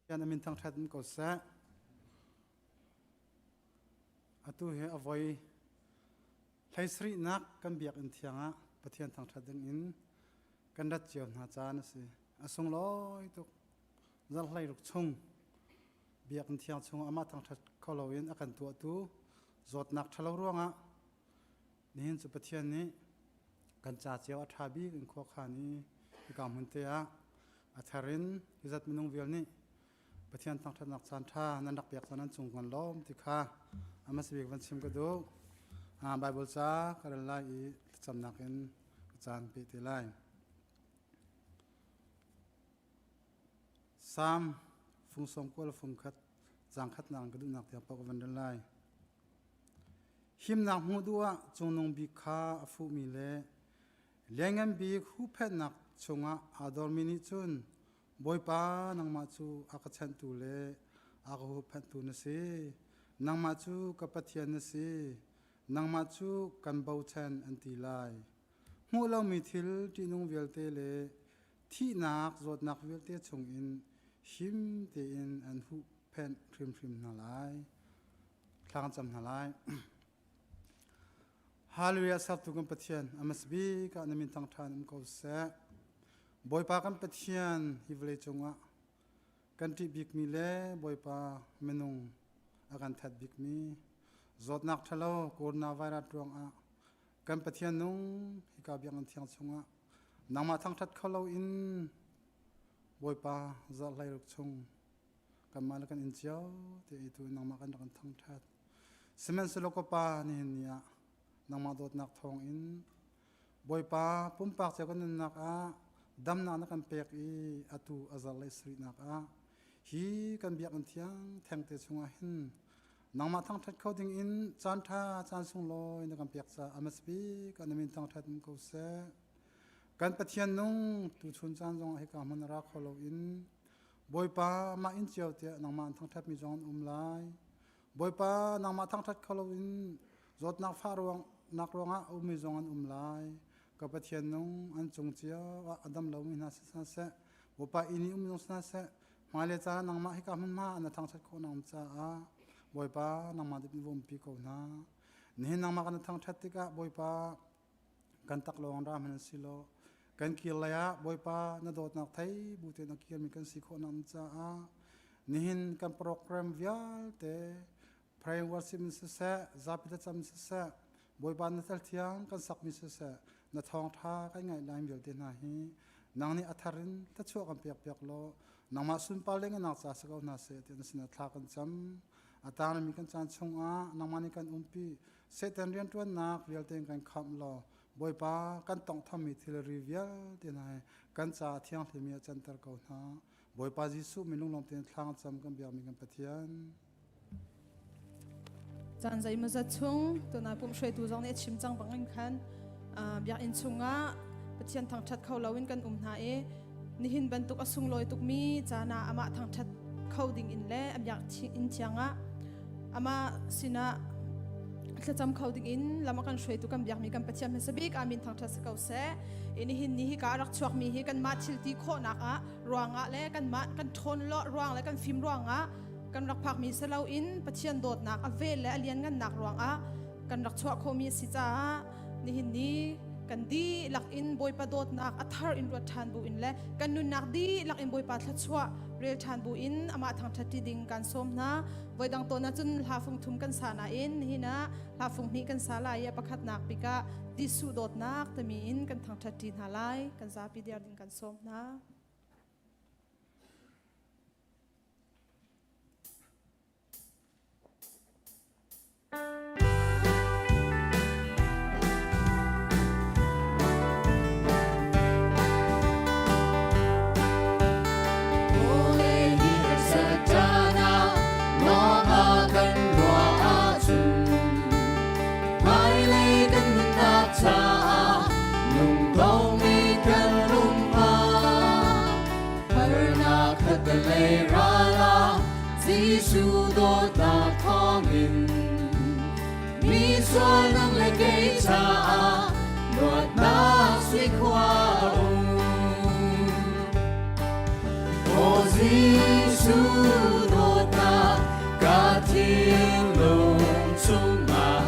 Pathian a min thangṭhat in ko seh. Atu hi a voi hleisarihnak kan biakinn thiang ah Pathian thangṭhat ding in kan rat cio hna caan a si. A sunglawi tuk. Zarh hleiruk chung biakinn thiang chung amah thangṭhat kho loin a kan tuahtu zawtnak ṭhalo ruangah nihin cu Pathian nih kan ca cio a ṭha bik in khuakhan i hika hmun te ah A thar in hi zat minung vial nih Pathian thangṭhatnak caan ṭha nan rak pek caan nan cung kan lawm ti kha a hmasa bik van chim ka duh. Bible ca ka rel lai i thlacamnak in ka caan pe te lai. Salm fung sawm kual fung khat zaang khatnak in ka duhnak tiang paoh ka van rel lai. Himnak hmuh duh ah cungnung bik kha a fuhmi le Lianngan bik huhphenhnak chungah aa dormi nih cun Bawipa nangmah cu a ka chanhtu le a ka huhphenhtu na si. Nangmah cu ka Pathian na si. Nangmah cu kan bochan an ti lai. Hmuh lomi thil ṭihnung vialte le thihnak zawtnak vialte chungin him tein an huhphenh hrimhrim hna lai. Thla kan cam hna lai. Hallelujah sertu kan Pathian a hmasa bik ah na min thangṭhan um ko seh. Bawipa kan Pathian hi vawlei cungah kan ṭih bikmi le Bawipa minung a kan that bikmi zawtnak ṭhalo coronavirus ruangah kan Pathian nung hika biakinn thiang chungah nangmah thangṭhat kho loin Bawipa zarh hleiruk chung kanmah le kan inn cio te i tu nangmah kan rak in thangṭhat. Sihmanhsehlaw ka Pa, nihin ni ah nangmah dawtnak thawngin Bawipa pumpak cio kan nunnak ah damnak na kan pek i atu a zarh le sarihnak ah hi kan biakinn thiang thengte chungah hin nangmah thangṭhat kho ding in caan ṭha caan sunglawi na kan pek caah a hmasa bik ah na min thangṭhat um ko seh. Kan Pathian nung tuchun caan zongah hika hmun ra kho loin Bawipa mah inn cio tiah nangmah an thangṭhatmi zong an um lai. Bawipa nangmah thangṭhat kho loin zawtnak fah ruang nak ruangah a ummi zong an um lai. Ka Pathian nung an cung cio ah a dam lomi hna si hna seh, Bawipa inn i um zong si hna seh, hmailei caan ah nangmah hika hmunhma an thangṭhat khawh nak caah Bawipa nangmah dip in va umpi ko hna. Nihin nangmah kan thangṭhat tikah Bawipa kan taklawng ra hmanh si law kan kir lei ah Bawipa na dawtnak thei bu tein a kirmi kan si khawh nak caah nihin kan program vialte praying worship in siseh zapi thlacam siseh Bawipa na tel thiang kan sakmi siseh na thawngtha kan ngaih lai vialte hna hi nang nih a thar in thluachuah kan pek piak law nangmah sunpar le ngenak ca si ko hna seh ti na sinah thla kan cam a tangmi kan caan chungah nangmah nih kan umpi Satan rianṭuannak vialte in kan khamh law Bawipa kan tawnghthammi thilri vialte hna hi kan caah thianghlimi ah canter ko hna. Bawipa Jesuh min lunglawm tein thla cam kan biakmi kan Pathian. Caan zeimawzat chung tunai pumh hruaitu zong nih a chim cang bangin khan biakinn chungah Pathian thangṭhat kho loin kan um hna i nihin bantuk a sunglawi tukmi caan ah amah thangṭhat kho ding in le a biakinn thiang ah amah sinah thlacam kho ding in lam a kan hruaitu kan biakmi kan Pathian hmasa bik amin thangṭhat si ko seh. Nihin ni hi ka rak chuakmi hi kanmah thil ti khawhnak ah ruangah le kanmah kan ṭhawn lo ruang le kan fim ruangah kan rak phakmi si loin Pathian dawtnak a vel le a lianngannak ruangah kan rak chuah khawhmi a si caah nihin ni kan dihlak in Bawipa dawtnak a thar in ruat ṭhan bu in le kan nunnak dihlak in Bawipa thluachuah rel ṭhan bu in amah thangṭhat ṭi ding kan sawm hna. Voidang tawn ahcun hla fung thum kan sa nain nihin ah hla fung hnih kan sa lai i a pakhatnak bik ah Jesuh dawtnak timi in kan thangṭhat ṭi hna lai. Kan zapi diar ding kan sawm hna. Jesuh dawtnak thawngin mi sual nang le kei caah luatnak sui khua um. Aw Jesuh. Jesuh dawtnak ka thinlung chungah,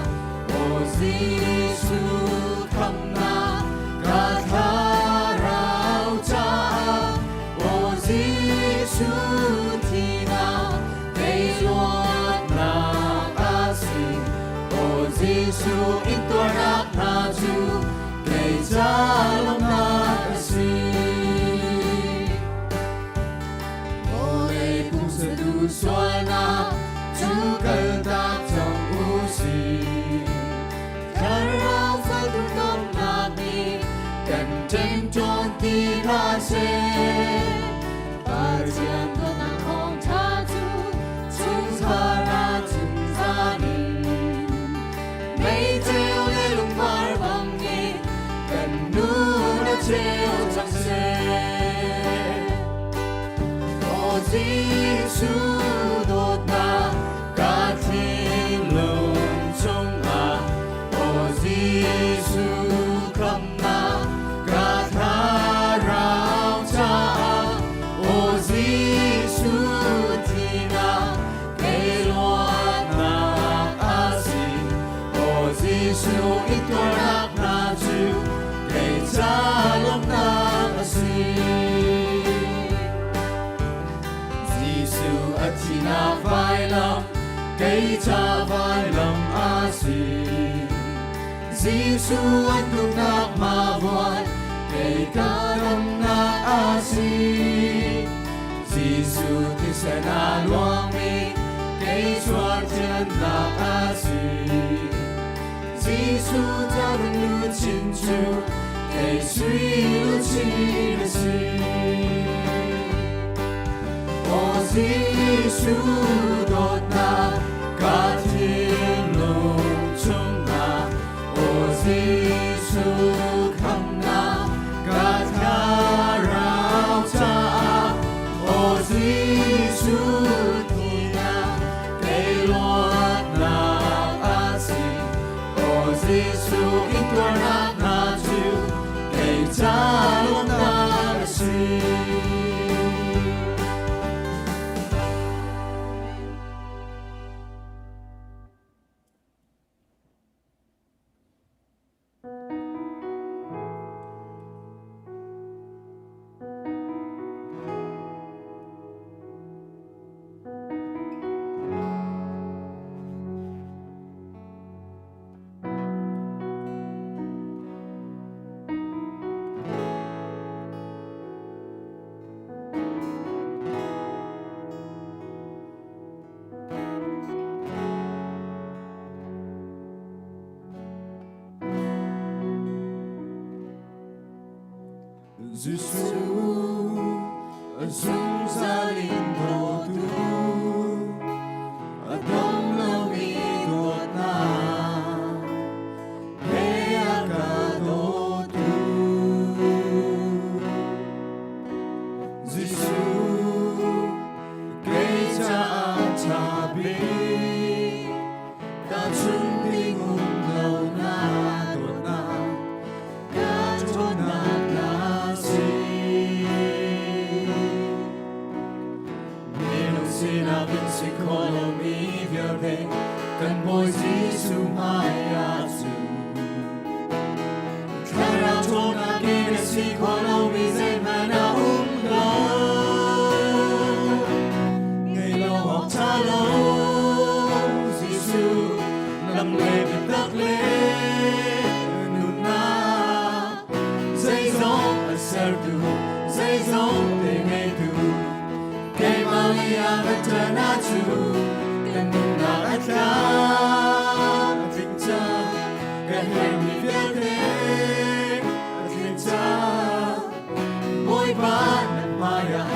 Aw Jesuh khamnak ka thlarau caah, Aw Jesuh thihnak kei luatnak a si, Aw Jesuh intuarnak hna cu kei ca lawmhnak a si. Vawlei pumsa sualnak cu kaltak cang u sih. Thlarau faltu dawtnak nih kan ṭemṭawn ti hlah seh. Pathian dawtnak thawngṭha cu chungkhar ah chunzan in meiceu le lungvar bangin kan nun a ceu cang seh. Aw Jesuh dawtnak ka thinlung chungah, Aw Jesuh khamnak ka thlarau caah, Aw Jesuh thihnak kei luatnak a si, Aw Jesuh intuarnak hna cu kei ca lawmhnak a si. Jesuh a thihnak vailam kei ca vailam a si. Jesuh an tuknak ma vuan kei ka damnak a si. Jesuh thisen a luangmi kei sual thiannak a si. Jesuh ca luchin cu kei sui luchin a si. Aw Jesuh dawtnak ka thinlung chungah, Aw Jesuh khamnak ka thlarau caah, Aw Jesuh thihnak kei luatnak a si, Aw Jesuh intuarnak hna cu kei ca lawmhnak a si. Jesuh zungzal in dawtu a dong lomi dawtnak he a ka dawtu. Jesuh kei caah ṭha bik ka chung ding um lo na dawtnak ka ṭhawnnak na si. Minung sinak in si kho lomi vialte kan Bawi Jesuh hmaiah cun Thlarau ṭhawnnak in a si kho lomi zeihmanh a um lo. Ngei lo awk ṭha lo Jesuh lam le biatak le nunnak zeizong a sertu zeizong te ngeitu keimah li ah ka ṭan ahcun kan nunnak a tlam a tling cang kan herhmi vialte a tling cang. Bawipa na hmaiah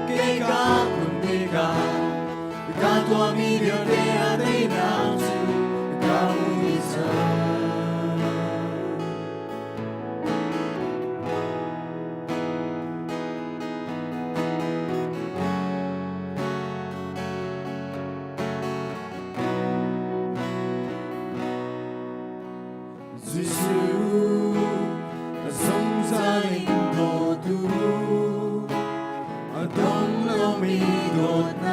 kei ka kun tikah ka tuahmi vialte a teinak cu ka hmu dih cang. Jesuh zungzal in dawtu a dong lomi dawtnak.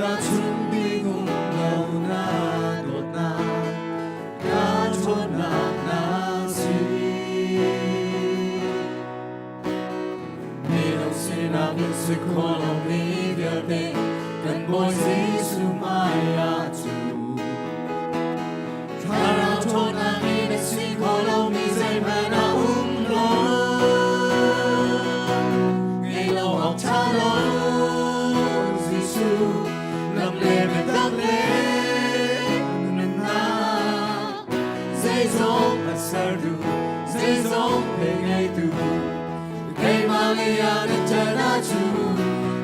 Tahchun ding um lo na dawtnak, ka ṭhawnnak na si. Minung sinak in si khawh lomi vialte kan Bawi Jesuh hmai ah cu. Thlarau ṭhawnnak in a si khawh lomi zeihmanh a um lo. Ngei lo awk ṭha lo Jesuh, lam le biatak le nunnak. Zeizong a sertu, zeizong pe ngeitu, keimah lei ah na ṭan ahcun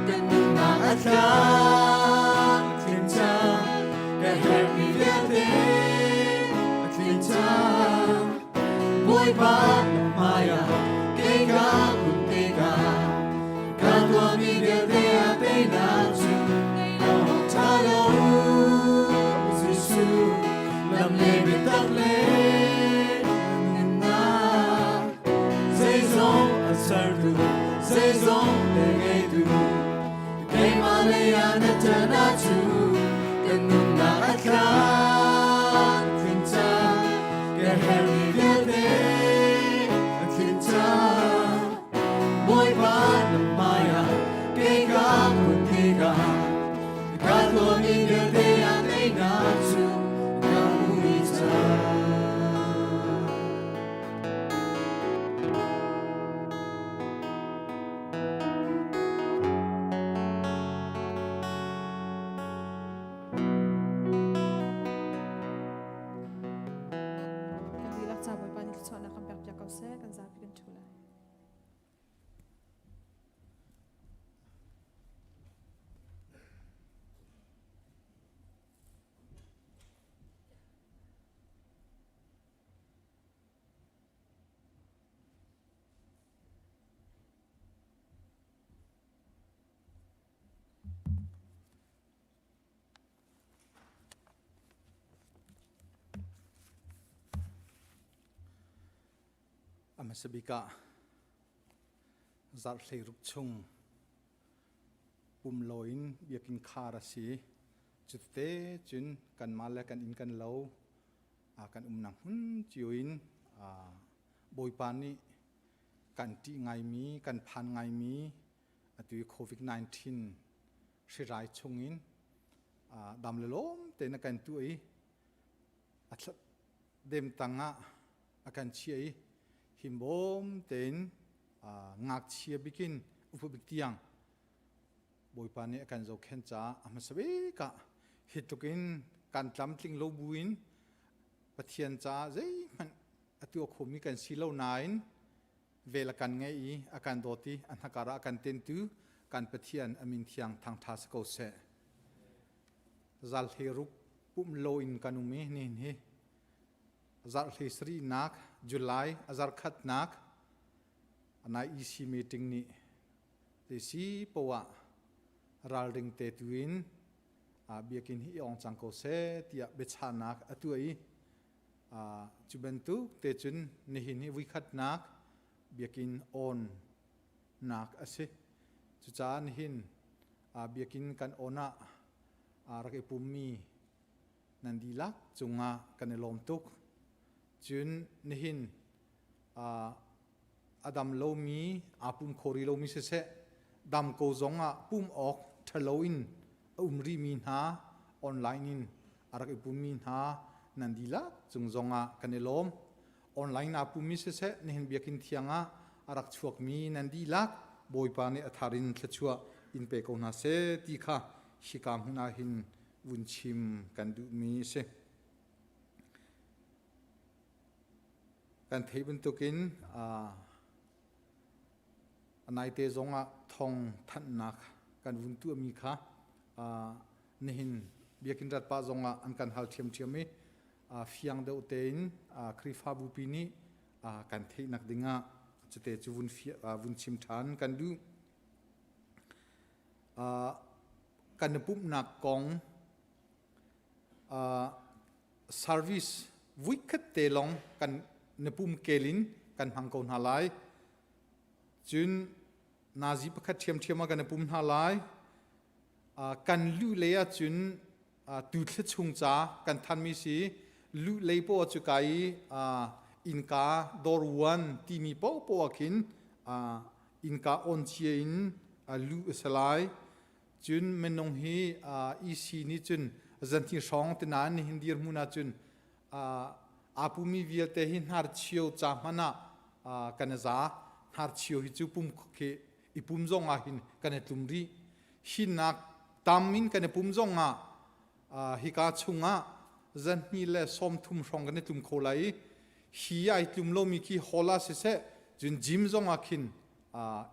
kan nunnak a tlam tling cang. Ka herhmi vialte a tling cang. Bawipa na hmaiah kei ka kun tikah ka tuahmi vialte ah teinak cu ngei lo awk ṭha lo. Jesuh, lam le biatak le nunnak, zeizong a sertu, zeizong te ngeitu, keimah lei ah na ṭan ahcun kan nunnak a tlam tling cang. Ka herhmi vialte a tling cang. Bawipa na hmaiah kei ka kun tikah ka tuahmi vialte ah teinak cu ka hmu cang. Kan dihlak ca Bawipa nih thluachuahnak kan pekpiak ko seh, kan zapi kan ṭhu lai. A hmasa bik ah zarh hleiruk chung pum loin biakinn khar a si. Cute cun kanmah le kan inn kan lo kan umnak hmun cio in Bawipa nih kan ṭih ngaimi, kan phan ngaimi atu i COVID-19 hrirai chungin dam le lawm tein a kan tuah i a dem tangah a kan chiah i himbawm tein ngakchia bikin upa bik tiang Bawipa nih a kan zohkhenh caah a hmasa bik ah hi tluk in kan tlamtling lo buin Pathian caah zeihmanh a tuah khomi kan si lo nain vel a kan ngeih i a kan dawt i a hnakar ah a kan tentu kan Pathian a min thiang thangṭha si ko seh. Zal ruk pum lo in kan um i nihin hi zarh hlei sarihnak July a zarkhatnak nai EC meeting nih si poah ralring te tu in biakinn hi i ong cang ko seh tiah biachahnak a tuah i cu bantuk te cun nihin hi vuikhatnak biakinn on nak a si. Cucaah nihin biakinn kan on ah rak i pummi nan dihlak cungah kan i lawm tuk. Cun nihin a dam lomi aa pum kho rih lomi siseh dam ko zong ah pum awk ṭhalo in a um rihmi hna online in a rak i pummi hna nan dihlak cung zong ah kan i lawm. Online aa pummi siseh nihin biakinn thiang ah a rak chuakmi nan dihlak Bawipa nih a thar in thluachuah in pe ko hna seh ti kha hika hmun ah hin vun chim kan duhmi a si. Kan theih bantukin a naite zong ah thong thanhnak kan vun tuahmi kha nihin biakinn rat pah zong ah an kan hal ṭhiamṭhiam i fiang deuh tein Khrihfabu pi nih kan theihnak dingah cute cu vun chim ṭhan kan duh. Kan i pumhnak kong service vuikhat te lawng kan na pum kel in kan hmang ko hna lai. Cun nazi pakhat ṭhiamṭhiam ah kan i pum hna lai. Kan lu lei ahcun tu thla chung ca kan thanmi si lu lei poah cu ka i innka door one timi paohpaoh ah khin innka on cia in lu a si lai. Cun minung hi EC nih cun zanthi hrawng te nain nihin dirhmun ahcun aa pumi vialte hi hnarchio ca hmanh ah kan i za. Hnarchio hi cu pum khi i pum zong ah hin kan i tlum rih. Hinak tam in kan i pum zong ah hika chungah zanhnih le 30 hrawng kan i tlum kho lai i hi ai tlum lomi khi hall ah siseh cun gym zong ah khin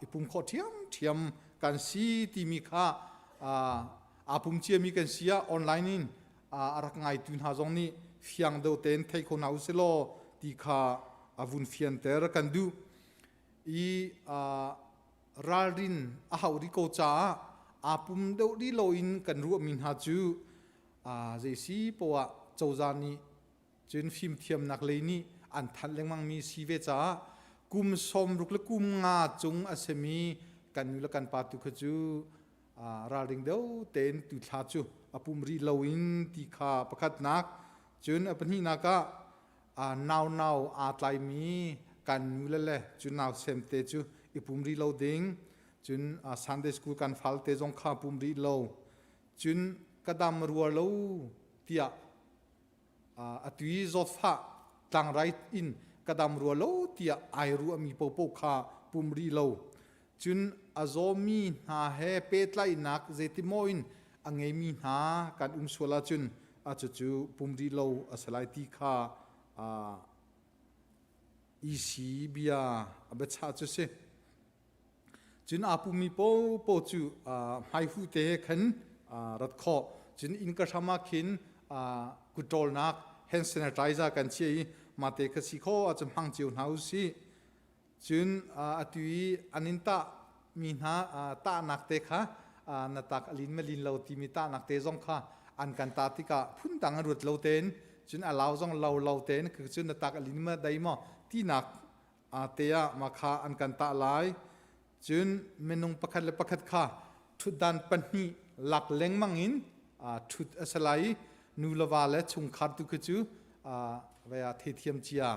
i pum khawh ṭhiamṭhiam kan si timi kha aa pum ciami kan si ah online in a rak ngaitu hna zong nih fiang deuh tein thei kho hna usih law ti kha a vun fianter kan duh i ralrin a hauh rih ko caah aa pum deuh rih loin kan ruahmi hna cu zei si poah cozah nih cun fimthiamnak lei nih an thanh lengmangmi si ve caah kum 60 le kum nga cung a simi kan nu le kan pa tu kha cu ralring deuh tein tu thla cu a pum rih loin ti kha pakhatnak. Cun a pahnihnak ah nau nau aa tlaimi kan nu le le cu nau sem te cu i pum rih lo ding. Cun Sunday school kan fal te zong kha pum rih lo. Cun ka dam rua lo tiah atu i zawtfah tlangrai in ka dam rua lo tiah ai ruahmi popo kha pum rih lo. Cun a zawmi hna he pehtlaihnak zeitimaw in a ngeimi hna kan um sual ahcun a cucu pum rih lo a si lai ti kha EC bia a biachah cu si. Cun aa pummi paohpaoh cu hmaihu te he khan rat khawh. Cun innka hram ah khin kutṭawlnak hand sanitizer kan chiah i mate kha si khawh ahcun hmang cio hna u sih. Cun atu i an in tah mi hna tahnak te kha na tak a lin ma lin lo timi tahnak te zong kha an kan tah tikah phundang an ruat lo tein cun a lau zong lo lo tein cun na tak a lin ma dai maw tinak te ah mah kha an kan tah lai. Cun minung pakhat le pakhat kha ṭhutdan pahnih lak lengmang in ṭhut a si lai i nu le va le chungkhar tu khi cu vei ah theithiam cia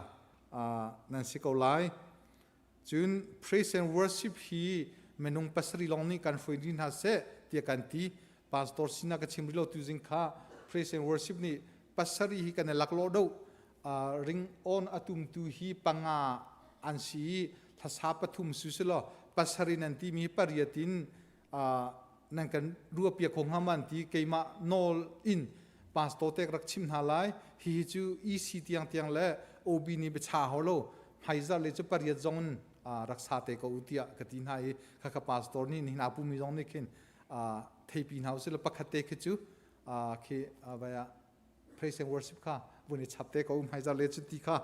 nan si ko lai. Cun praise and worship hi minung pasarih lawng nih kan hruai rih hna seh tiah kan ti. Pastor sinah ka chim rih lo tuzing kha praise and worship nih pasarih hi kan i laklawh deuh. Ring on a tumtu hi panga an si i hlasa pathum su si law pasarih nan timi hi pariat in nan kan ruahpiak kho hnga man ti keimah nawl in pastor te rak chim hna lai. Hihi cu EC tiang tiang le OB nih biacha hau lo hmaizar le cu pariat zong in rak sa te ko u tiah ka ti hna i khakha pastor nih nihin aa pumi zong nih khin theipi hna usih law pakhat te khi cu khi vai ah praise and worship kha vun i chap te ko hmaizar le cu ti kha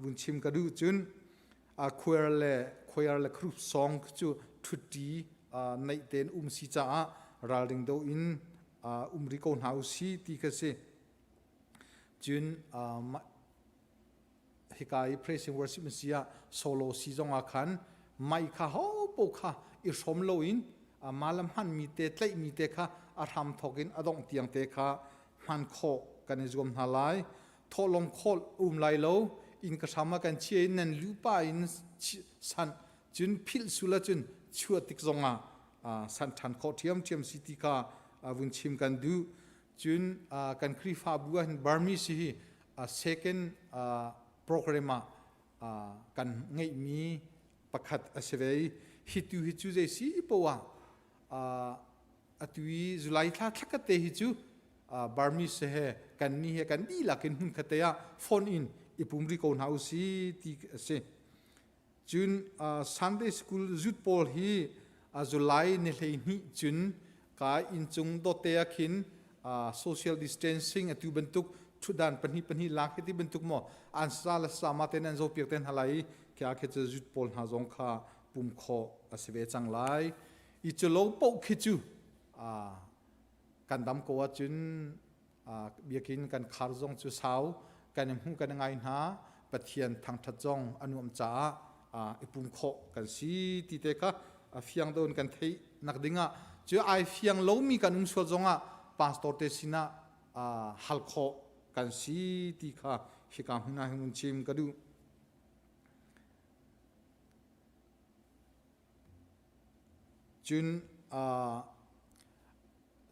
vun chim ka duh. Cun choir le choir le group song cu ṭhutti naih tein um si caah ralring do in um ri ko hna u si ti kha si. Cun hika i praise and worship si ah solo si zong ah khan mai kha ho po kha i hrom loin malam hman mi te tlaih mi te kha a hram thok in a dongh tiang te kha hman khawh kan i zuam hna lai. Thawhlawm khawl um lai lo. Inn ka hram ah kan chia in nan lupa in san cun philh sula cun chuah tik zong ah san ṭhan khawh ṭhiamṭhiam si ti kha vun chim kan duh. Cun kan Khrihfabu ah hin Burmese hi second program ah kan ngeihmi pakhat a si ve i hi tu hi cu zei si poah atu i July thla thlakhat te hi cu Burmese he kan ni he kan dihlak in hmun khat te ah phone in i pum ri ko hna u si ti a si. Cun Sunday school zut pawl hi July ni 12 cun ka inncung dawtte ah khin social distancing atu bantuk thutdan pahnih pahnih lak hi ti bantuk maw an sa le sama te nan zo piak te hna lai i khi ah khi cu zut pawl hna zong kha pum khawh a si ve cang lai. I cu lo paoh khi cu kan dam ko ahcun biakinn kan khar zong cu sau kan i hmu kan i ngai hna. Pathian thangṭhat zong a nuam caah i pum khawh kan si ti te kha fiang deuh in kan theih nak ding ah. Cu ai fiang lomi kan um sual zongah pastor te sinah hal khawh kan si ti kha hika hmun ah hin chim ka duh. Cun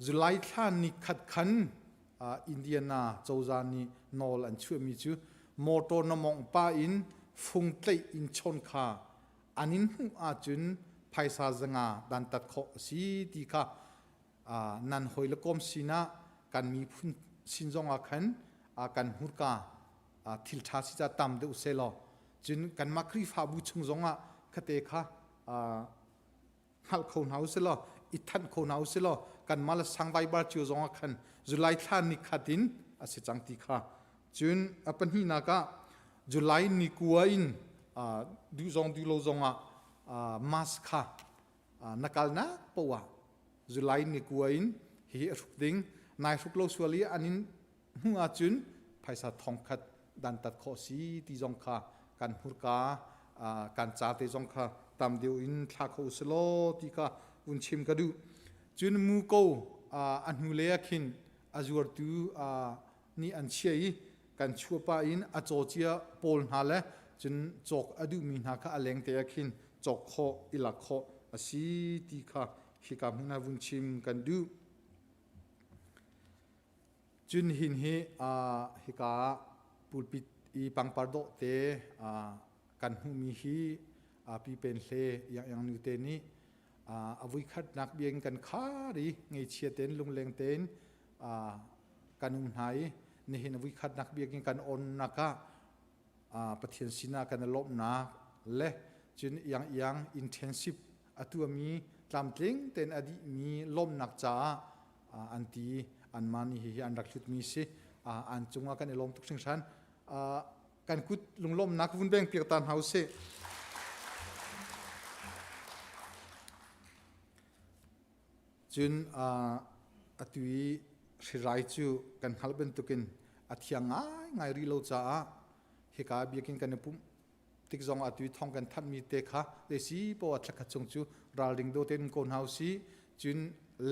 July thla ni khat khan Indiana cozah nih nawl an chuahmi cu motor na mawngh pah in fung tlaih in chawn kha an in hmuh ahcun phaisa 500 dantat khawh a si ti kha nan hawi le kom sinah kan miphun sin zongah khan kan hmurka thil ṭha si ca tam deuh selaw cun kanmah Khrihfabu chung zongah khate kha hngalh kho hna usilaw i thanh kho hna usilaw kanmah le sang vaibar cio zongah khan July thla ni khat in a si cang ti kha. Cun a pahnihnak ah July ni kua in duh zong duh lo zongah mask kha na kalnak poah July ni kua in hihi a hruk ding. Nai hruk lo sual i an in hmuh ahcun phaisa thongkhat dantat khawh si ti zong kha kan hmurka kan ca te zong kha tam deuh in thla kho uselaw ti kha vun chim ka duh. Cun muko a hnu le ah khin a zuartu nih an chia i kan chuahpah in a caw cia pawl hna le cun cawk a duhmi hna kha a leng te ah khin cawk khawh i lak khawh a si ti kha hika hmun ah vun chim kan duh. Cun hin hi hika pulpit i pangpar dawh te kan hmuhmi hi Pi Pen Hle Iang Iang nu te nih a vuikhatnak biakinn kan khar i ngeichia tein lungleng tein kan um hna i nihin a vuikhatnak biakinn kan onnak ah Pathian sinah kan i lawmhnak le cun iang iang internship a tuahmi tlamtling tein a dihmi lawmhnak caah an ti. Anmah nih hihi an rak hlutmi si. An cungah kan i lawm tuk hringhran. Kan kut lunglawmhnak vun beng piak ta hna usih. Cun atu i hrirai cu kan hngalh bantukin a thiang ngaingai rih lo caah hika biakinn kan i pumh tik zong atu i thong kan thanhmi te kha si poah thlakhat chung cu ralring do tein ko hna usih. Cun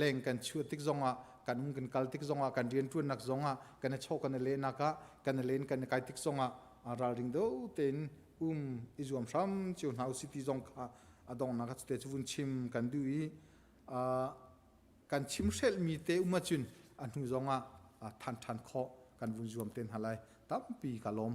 leng kan chuah tik zongah, kan um kan kal tik zongah, kan rianṭuannak zongah, kan i chawh kan i lehnak ah, kan i len kan i kai tik zongah ralring do tein um i zuam hram cio hna usih ti zong kha a donghnak ah cute cu vun chim kan duh i kan chimhrelhmi te um ahcun a hnu zongah than ṭhan khawh kan vun zuam te hna lai. Tampi ka lawm.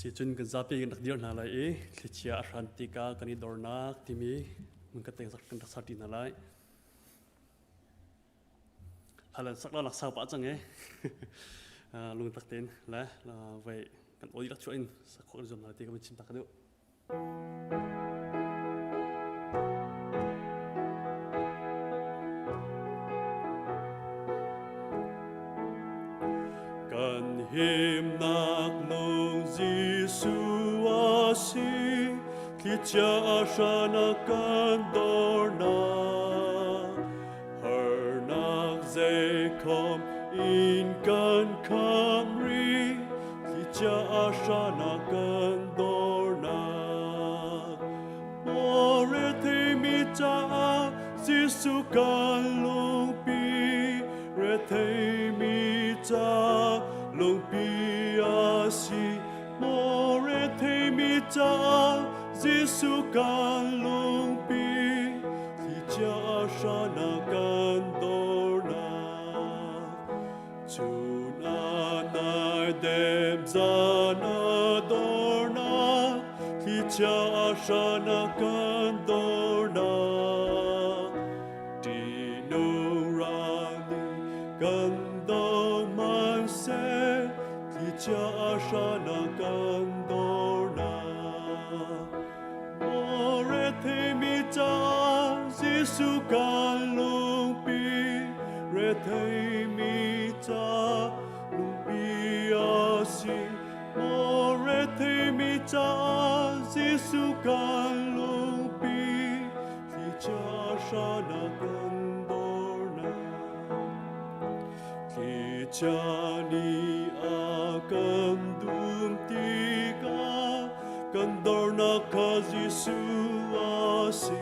Sicun kan zapi kan rak dir hna lai i thlichia a hran tikah kan i dornak timi hmun ka kan rak ser ṭi hna lai. Halan sak la lak sau pah cang e. Lungtak tein le voi kan oi rak chuah in sak khawh kan zuam hna ti ka van chim ta ka duh. Kan himnak nung Jesuh a si, thlichia a hran a kan dornak. Harnak zeikhom in kan kham rih, thlichia a hran a kan dornak. Maw retheimi caah Jesuh kan lungpi, retheimi ca lungpi a si. Maw retheimi caah Jesuh kan lungpi, thlichia a hran a kan dornak. Chun a nai dem zan a dornak, thlichia a hran a kan dornak. Ṭihnung ral nih kan do hmanhseh, thlichia a hran a kan dornak. Maw retheimi caah Jesuh kan lungpi, retheimi ca lungpi a si. Maw retheimi caah Jesuh kan. hranak kan dornak. Thlichia nih a kan dum tikah kan dornak kha Jesuh a si.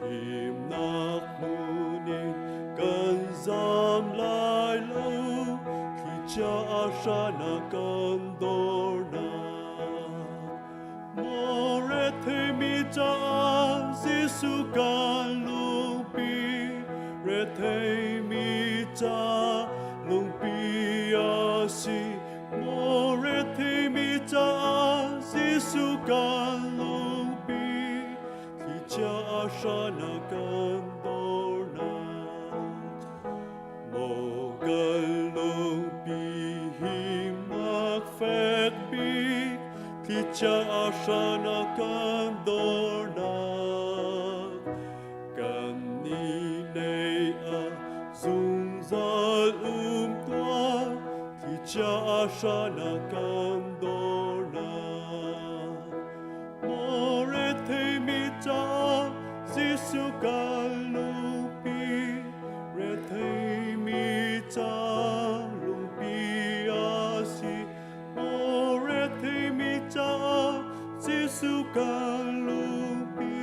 Himnak hmun in kan zam lai lo, thlichia a hranak kan dornak. Maw retheimi caah Jesuh kan lungpi, retheimi ca lungpi a si. Maw retheimi caah Jesuh kan lungpi, thlichia a hranak kan dornak. Maw kan lungpi himnak fek bik, thlichia a hranak kan dornak. Kan ni nei ah zungzal um tuah, thlichia a hranak kan dornak. Maw retheimi caah Jesuh kan lungpi, retheimi ca lungpi a si. Maw retheimi caah Jesuh kan lungpi,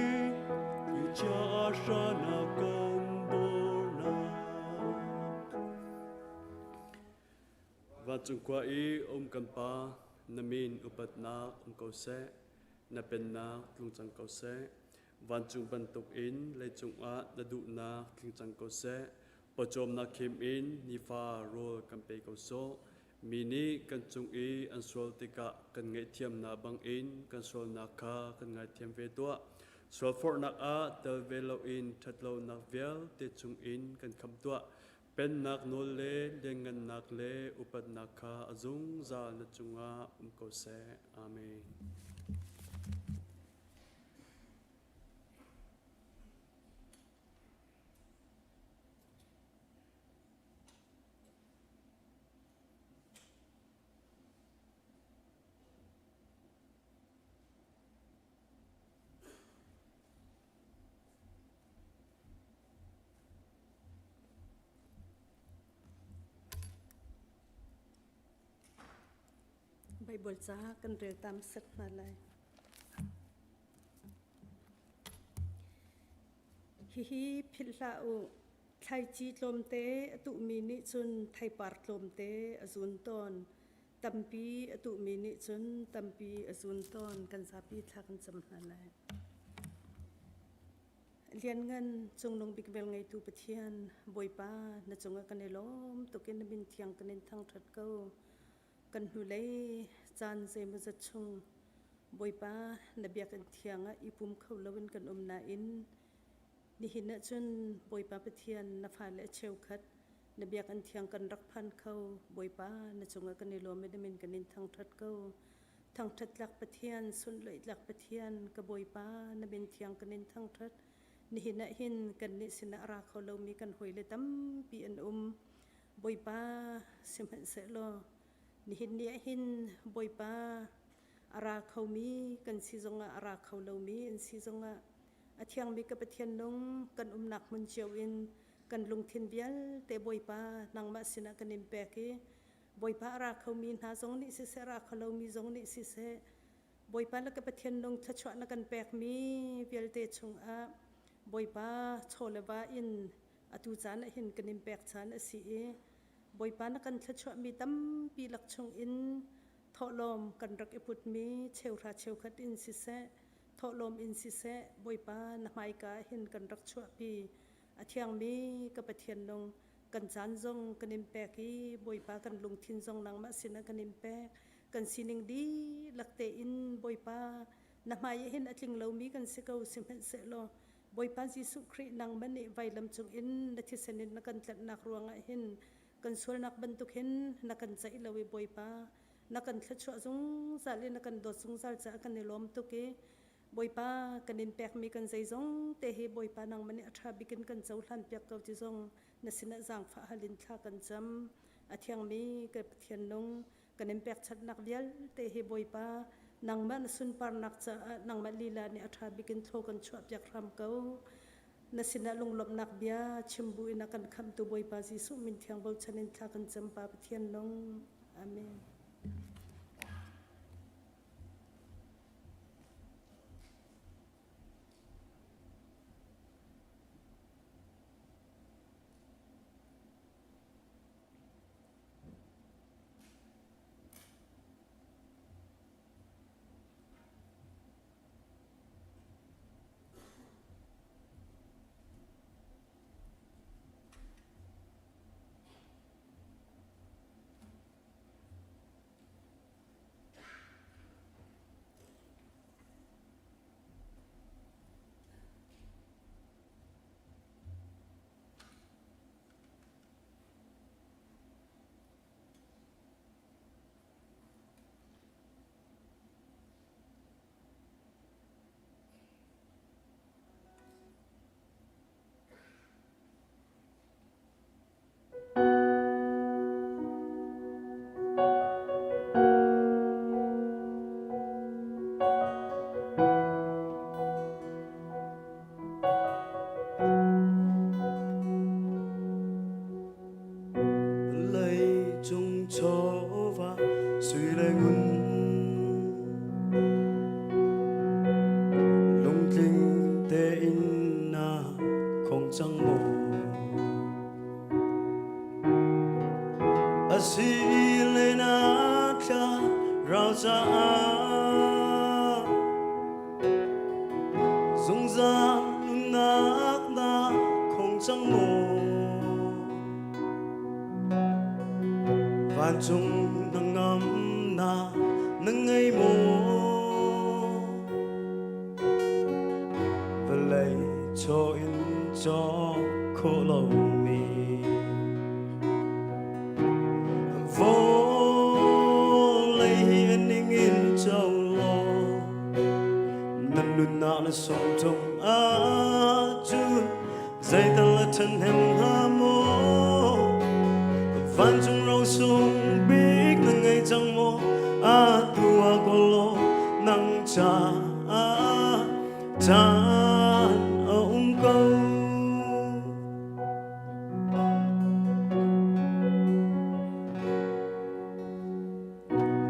thlichia hranak kan dornak. Vancung khua i um kan Pa, na min upatnak um ko seh, na pennak tlung cang ko seh. Vancung bantukin leicung ah na duhnak tling cang ko seh. Pawcawmnak khim in nifa rawl kan pe ko sawh. Mi nih kan cung i an sual tikah kan ngaihthiamnak bangin kan sualnak kha kan ngaithiam ve tuah. Sualforhnak ah tel ve loin ṭhatlonak vialte chungin kan khamh tuah. Pennak nawl le lianngannak le upatnak kha a zungzal na cungah um ko seh. Amen. Baibal ca kan rel tam set hna lai. Hihi philh hlah u. Thlaici tlawmte a tuhmi nih cun theipar tlawmte a zun tawn. Tampi a tuhmi nih cun tampi a zun tawn. Kan zapi thla kan cam hna lai. Lianngan Cungnung Bik Velngeitu Pathian, Bawipa, na cungah kan i lawm tuk in na min thiang kan in thangṭhat ko. Kan hnulei caan zeimawzat chung Bawipa, na biakinn thiang ah i pum kho loin kan um nain nihin ah cun Bawipa Pathian na fale cheukhat na biakinn thiang kan rak phan kho. Bawipa, na cungah kan i lawm i na min kan in thangṭhat ko. Thangṭhat tlak Pathian, sunhlawih tlak Pathian, ka Bawipa, na min thiang kan in thangṭhat. Nihin ah hin kannih sinah a ra kho lomi kan hawile tampi an um. Bawipa, sihmanhsehlaw nihin ni ah hin Bawipa a ra khomi kan si zongah a ra kho lomi an si zongah a thiangmi ka Pathian nung kan umnak hmun cio in kan lungthin vialte Bawipa nangmah sinah kan in pek i Bawipa a ra khomi hna zong nih siseh, a ra kho lomi zong nih siseh, Bawipa le ka Pathian nung thluachuah na kan pekmi vialte chungah Bawipa chaw le va in atu caan ah hin kan in pek caan a si i Bawipa na kan thluachuahmi tampi lak chungin thawhlawm kan rak i putmi cheuhra cheukhat in siseh, thawhlawm in siseh, Bawipa na hmaika ah hin kan rak chuahpi. A thiangmi ka Pathian nung kan caan zong kan in pek i Bawipa kan lungthin zong nangmah sinah kan in pek. Kan sining dihlak tein Bawipa na hmai ah hin a tling lomi kan si ko sihmanhsehlaw Bawipa Jesuh Khrih nangmah nih vailam cung in na thisen in na kan tlanhnak ruangah hin kan sualnak bantuk hin na kan ceih lo i Bawipa na kan thluachuah zungzal i na kan dawt zungzal caah kan i lawm tuk i Bawipa kan in pekmi kan zeizong te hi Bawipa nangmah nih a ṭha bik in kan cohlan piak ko ti zong na sinah zaangfah hal in thla kan cam. A thiangmi ka Pathian nung kan in pekchanhnak vialte hi Bawipa Nangmah na sunparnak caah nangmah lila nih a ṭha bik in thlaw kan chuahpiak hram ko. Na sinah lunglawmhnak bia chim bu in a kan khamhtu Bawipa Jesuh min thiang bochan in thla kan cam Pa Pathian nung. Amen. Leicung chawva sui le ngun lungtling tein na khong cang maw? A si le na thla rau caah Zungzal nunnak na khong cang maw? Vancung hnangamnak na ngei maw? Vawlei chaw in cawk khawh lomi Vawlei hi a ning in co law na nunnak na sawm ṭung ahcun zeital a ṭhahnem hnga maw? Vancung rosung bik na ngei cang maw? Atu ah kawl law nang caah caan a um ko.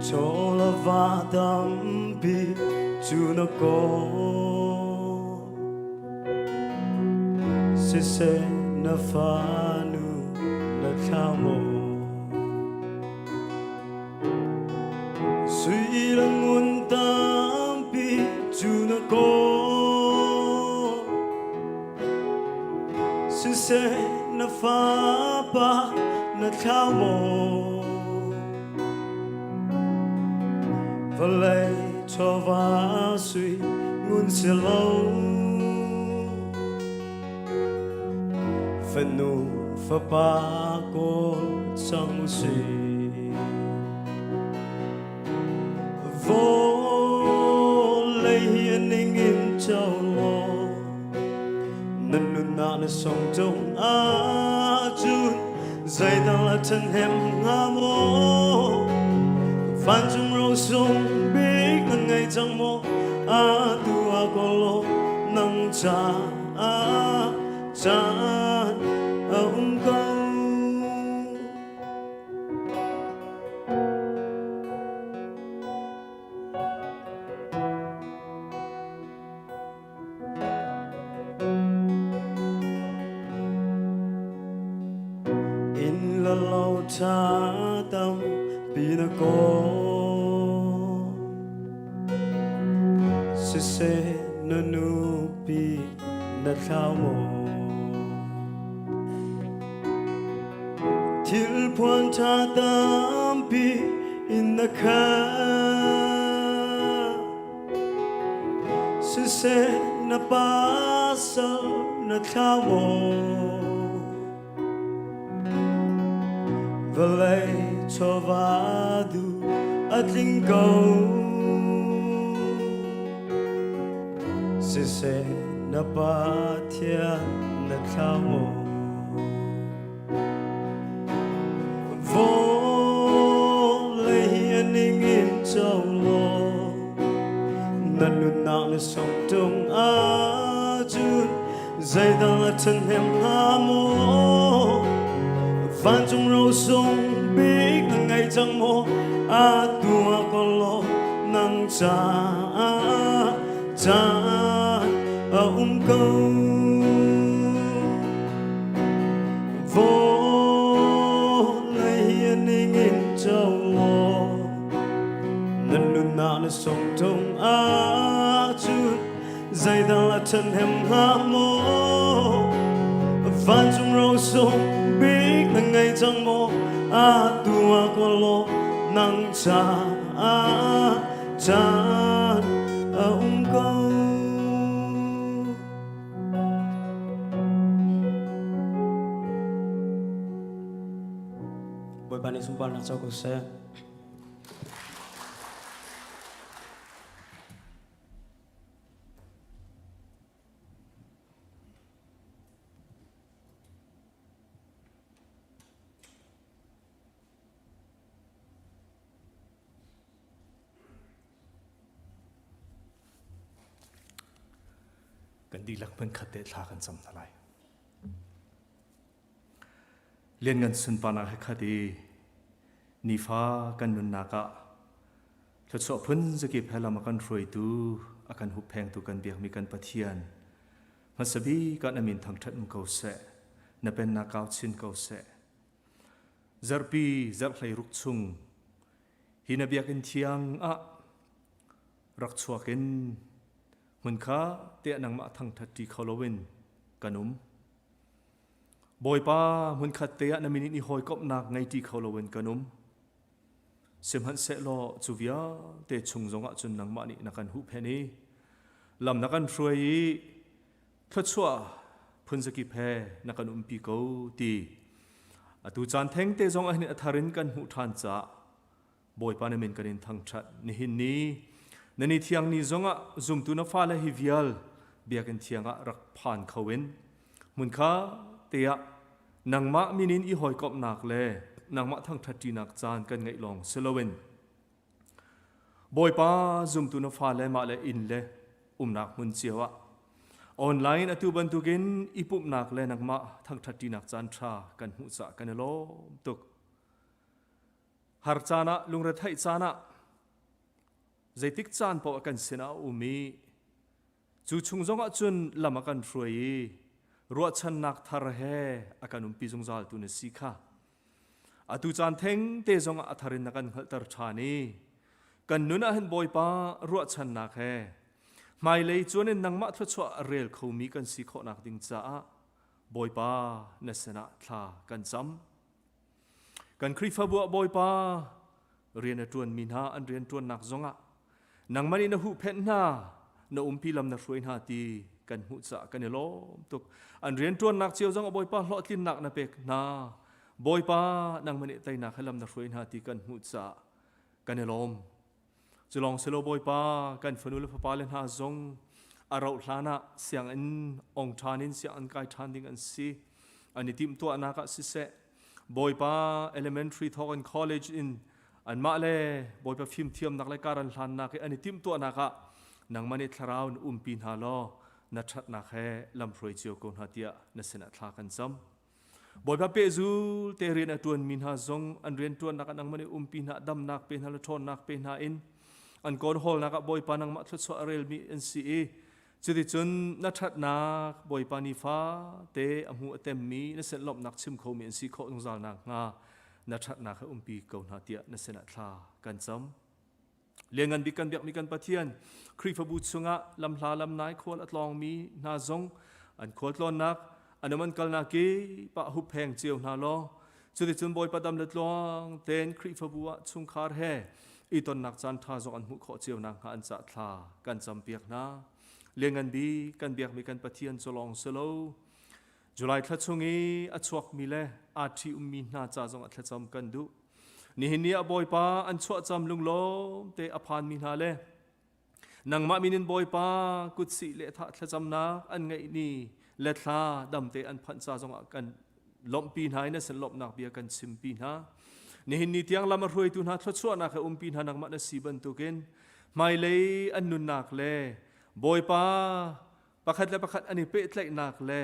Chawlava tampi cu na kawl Siseh na fanu na thlau maw Sui le ngun tampi cu na kawl Siseh na fapa na thlau maw Vawlei chawva sui ngun si lo Fanu fapa kawl cang u sih Vawlei hi a ning in co law na nunnak na song tung ahcun zeidang a ṭhahnem hnga maw? Vancung rosung bik na ngei cang maw? Atu ah kawl law nang caah caan a um ko. Inn le lo ṭha tampi na kawl. Siseh na nupi na thlau maw? Thil phuan ṭha tampi in na khat. Siseh na pasal na thlau maw? Vawlei chawva duh a tling ko. Siseh na Pathian na thlau maw? Vawlei hi a ning in co law. song tung ahcun zeidang a ṭhahnem hnga maw? Vancung rosung bik na ngei cang maw? Atu ah ko law nang caah caan a um ko. Vawlei hi a ning in co law na nunnak na song tung ahcun zeidang a ṭhahnem hnga maw? Vancung rosung bik na ngei cang maw? Atu ah kawl law nang caah caan a um ko. Bawipa nih sunparnak co ko seh. Kan dihlak hmunkhat te thla kan cam hna lai. Lianngan sunparnak he khat i nifa kan nunnak ah thluachuah phun zakip he lam a kan hruaitu, a kan hupphengtu kan biakmi kan Pathian hmasa bik ah na min thangṭhat um ko seh, na pennak kau chin ko seh. Zarhpi zarh 16 chung hi na biakinn thiang ah rak chuak in hmunkha tiah nangmah thangṭhat ṭi kho loin kan um. Bawipa hmunkhat te ah na min in i hawikomhnak ngei ṭi kho loin kan um. Sihmanhsehlaw cu vialte chung zongah cun nangmah nih na kan huhphenh i lam na kan hruai i thluachuah phunzakip he na kan umpi ko ti atu caan thengte zong ah hin a thar in kan hmuh ṭhan caah Bawipa na min kan in thangṭhat. Nihin ni na ni thiang ni zongah zumtu na fale hi vial biakinn thiang ah rak phan kho in hmunkha te ah nangmah min in i hawikomhnak le nangmah thangṭhatṭinak caan kan ngeih lawng si loin Bawipa zumtu na fale mah le inn le umnak hmun cio ah online atu bantukin i pumhnak le nangmah thangṭhatṭinak caan ṭha kan hmuh caah kan i lawm tuk. Har caan ah lungretheih caan ah zeitik caan paoh kan sinah a um i cu chung zongah cun lam a kan hruai i ruahchannak thar he a kan umpi zungzal tu na si kha atu caan theng te zongah a thar in na kan hngalhter ṭhan i kan nun ah hin Bawipa ruahchannak he hmailei cuan in nangmah thluachuah a rel khomi kan si khawhnak ding caah Bawipa na sinah thla kan cam. Kan Khrihfabu ah Bawipa rian a ṭuanmi hna an rian ṭuannak zongah nangmah nih na huhphenh hna, na umpi lam na hruai hna ti kan hmuh caah kan i lawm tuk. An rian ṭuannak cio zongah Bawipa hlawhtlinnak na pek hna. Bawipa nangmah nih teinak he lam na hruai hna ti kan hmuh caah kan i lawm. Cu lawng si lo Bawipa kan fanu le fapa le hna zong a rauh hlan ah sianginn ong ṭhan in sianginn kai ṭhan ding an si. An i timhtuahnak ah siseh Bawipa elementary thawk in college in anmah le Bawipa fimthiamnak le kar an hlannak i an i timhtuahnak ah nangmah nih thlarau in umpi hna law na ṭhatnak he lamhruai cio ko hna tiah na sinah thla kan cam. Bawipa pehzul te rian a ṭuanmi hna zong an rianṭuannak ah nangmah nih umpi hna, damnak pe hna le ṭhawnnak pe hna in an kawl-hawlnak ah Bawipa nangmah thluachuah a relmi an si i cuticun na ṭhatnak Bawipa nifa te a hmu a temmi na sin lawmhnak chim khomi an si khawh zungzal nakhnga na ṭhatnak he umpi ko hna tiah na sinah thla kan cam. Lianngan bik kan biakmi kan Pathian Khrihfabu chungah lamhla lamnai khual a tlawngmi hna zong an khualtlawnnak an um an kalnak kip ah huppheng cio hna law cuticun Bawipa dam le tluang tein Khrihfabu ah chungkhar he i tonnak caan ṭha zong an hmuh khawh cio nakhnga an cah thla kan campiak hna. Lianngan bik kan biakmi kan Pathian cu lawng si lo July thla chung i a chuakmi le aa ṭhi ummi hna ca zong ah thlacam kan duh. Nihin ni ah Bawipa an chuahcam lunglawm te a phanmi hna le nangmah min in Bawipa kutsih le thah thlacamnak an ngeih ni le thla damte an phanh ca zongah kan lawmhpi hna in a sin lawmhnak bia kan chimpi hna. Nihin ni tiang lam a hruaitu hna thluachuahnak he umpi hna nangmah na si bantukin hmailei an nunnak le Bawipa pakhat le pakhat an i pehtlaihnak le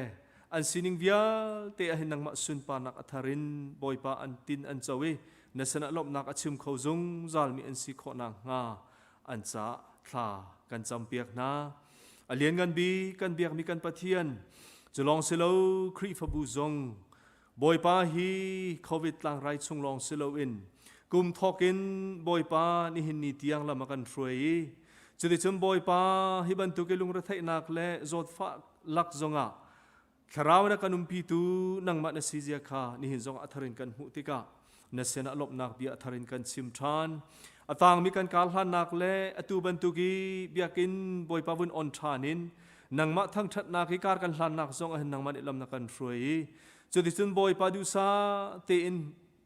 an sining vialte ah hin nangmah sunparnak a thar in Bawipa an tin an co i na sinah lawmhnak a chim kho zungzal mi an si khawh nakhnga an caah thla kan campiak hna. A lianngan bik kan biakmi kan Pathian cu lawng si lo Khrihfabu zong Bawipa hi COVID tlangrai chung lawng si loin kum thawk in Bawipa nihin ni tiang lam a kan hruai i cuticun Bawipa hi bantuk i lungretheihnak le zawtfah lak zongah thlarau na kan umpitu nangmah na si zia kha nihin zongah a thar in kan hmuh tikah na sinah lawmhnak bia a thar in kan chim ṭhan. A tangmi kan kar hlannak le atu bantuk i biakinn Bawipa vun on ṭhan in nangmah thangṭhatnak i kar kan hlannak zong ah hin nangmah nih lam na kan hruai i cuticun Bawipa duhsah tein